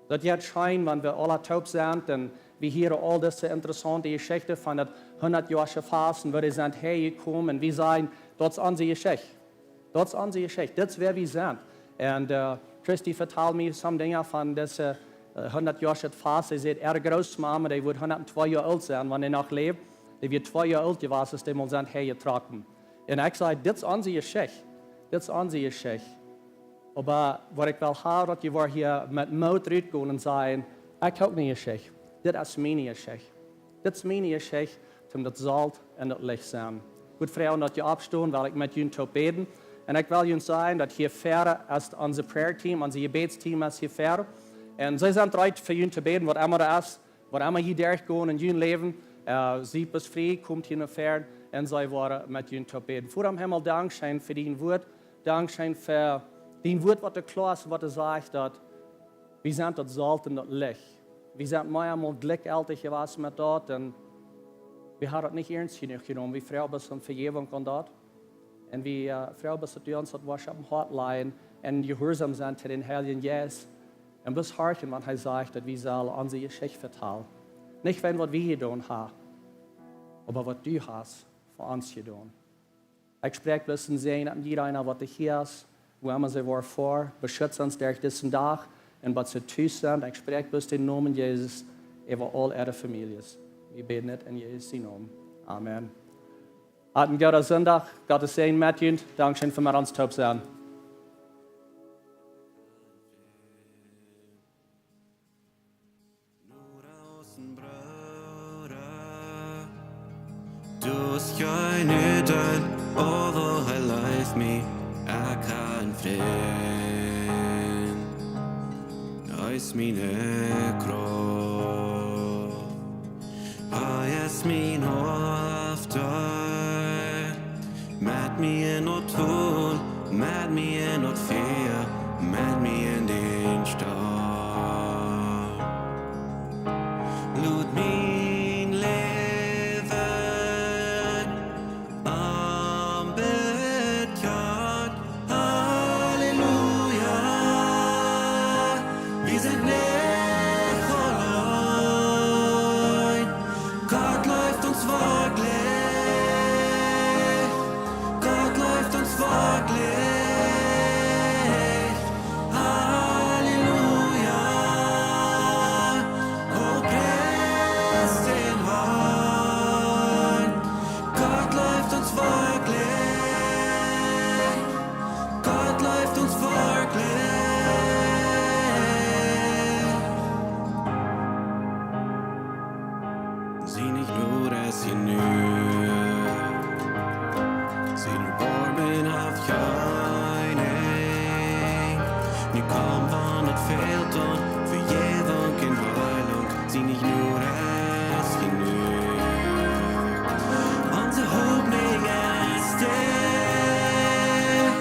Daut jeit scheen, wan wie aula toop sent un wie hieren aul dise interessaunte Jeschichten von daut hundatjoasche Fast un woo dee sent häajekomen un wie sajen: "Daut es onse Jeschicht. Daut es onse Jeschicht. Dit es wäa wie sent." Un, äh, Christy vetald mie some Dinja von dise, äh, hundatjoasche Fast. See säd, äare Grootmama, dee wudd hundatjnäajen Joa oolt sennen, wan dee noch läwd. Dee wia twee Joa oolt jewast, aus dee mol sent häajetrocken. Un ekj saj: "Dit es onse Jeschicht. Dit es onse Jeschicht." Oba waut ekj well haben, daut jie woaren hia met Moot rutgonen un sajen: "Ekj hab uk ne Jeschicht. Dit es miene Jeschicht. Dit es miene Jeschicht, om daut Solt un daut Licht sennen." Ekj wudd froagen, daut jie oppstonen, well ekj met junt toop bäden. Un ekj well junt sajen, daut hia ver es onse prayer team, onse Jebädsteam es hia ver. Un see sent reed fa junt to bäden, waut emma daut es, waut emma jie derchgonen en jun Läwen, äh, siet bloos frie, komt hia no ver un see woaren met junt toop bäden. Voda em Himmel, dankscheen fa dien Wort. Dankscheen fa dien Wort, waut doa kloa es, waut doa sajcht, daut wie sent daut Solt un daut Licht. Wie sent mau eemol jlikjjeltich jewast met daut un wie haben daut nich iernst jenuach jenomen. Wie froagen bloos om Vejäwunk aun daut. Un wie, äh, froagen bloos, daut du ons daut woascht opp daut Hoat lajen un jehuarsom sennen to dän Heiljen Jeist. Un bloos horchen, wan hee sajcht, daut wie sellen onse Jeschicht vetalen. Nich wäajen waut wie jedonen haben, oba waut du hast fa ons jedonen. Ekj spräakj bloos een Säajen opp jieda eena, waut hia es, wua emma see woaren ver, beschutz ons derch disen Dach un waut see tus sent. Ekj spräakj bloos dän Nomen Jesus äwa aul äare Famieljes. Wie bäden dit en Jesus sienen Nomen. Amen. Haut een gooden Sindach, Gott sien Säajen met junt. Dankscheen fa met ons toop sennen. Nur aus een Brooda, du hast kjeen Urteel äwa, hee leeft mie, ekj hab een Frint, hee es miene Krauft. Hee es mien Haupt, met mie en daut Dol, met mie en daut Fia, met mie en dän Storm. Lot mien Läwen am bie Siene Jnod es jenuach. Sien Erboarmen haft kjeen Enj. Nu komm von daut Feld aun, Vejäwunk un Heilunk. Siene Jnod es jenuach. Onse Hopninj es dit.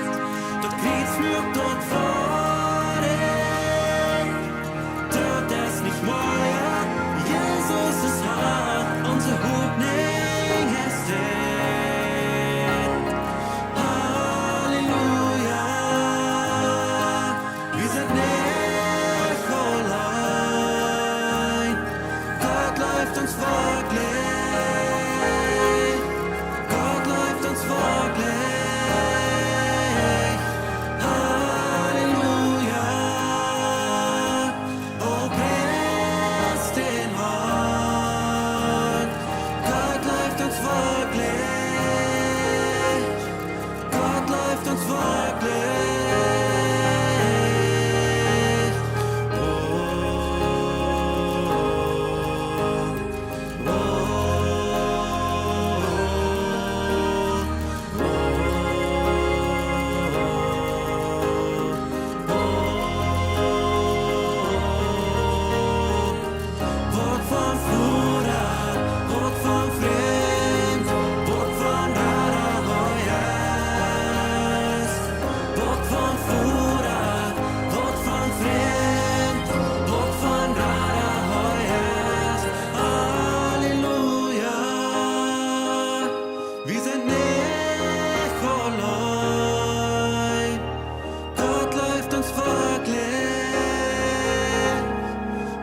Daut Kjriez muak daut woa. Daut es nich mea, Jesus es Har, onse Hopninj es dit. Halleluja, wie sent nich auleen. Gott leeft ons werkjlich. Gott leeft ons werkjlich. Halleluja. O, pries dän Harn. Gott leeft ons werkjlich. Gott leeft ons werkjlich. O, o, o. Wuat von Voda, wuat von Frint, wuat von Rada hee es. Wuat von Voda, wuat von Frint, wuat von Rada hee es. Halleluja. Wie sent nich auleen. Gott leeft ons werkjlich.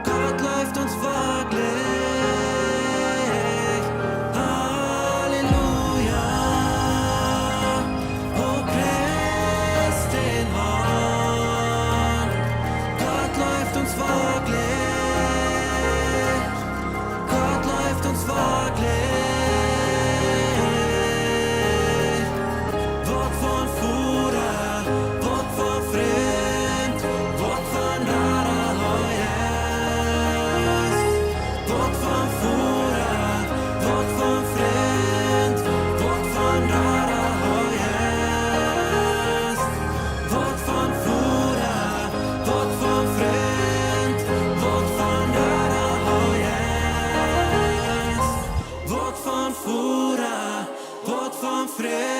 Gott leeft ons werkjlich. Halleluja. O, pries dän Harn. Gott leeft ons werkjlich. Gott leeft ons werkjlich. Wuat von Voda, wuat von Frint, wuat von Rada hee es. Wuat von Voda, wuat von Frint, wuat von Rada hee es. Wuat von Voda, wuat von Frint, wuat von Rada hee es. Wuat von Voda, wuat von Frint.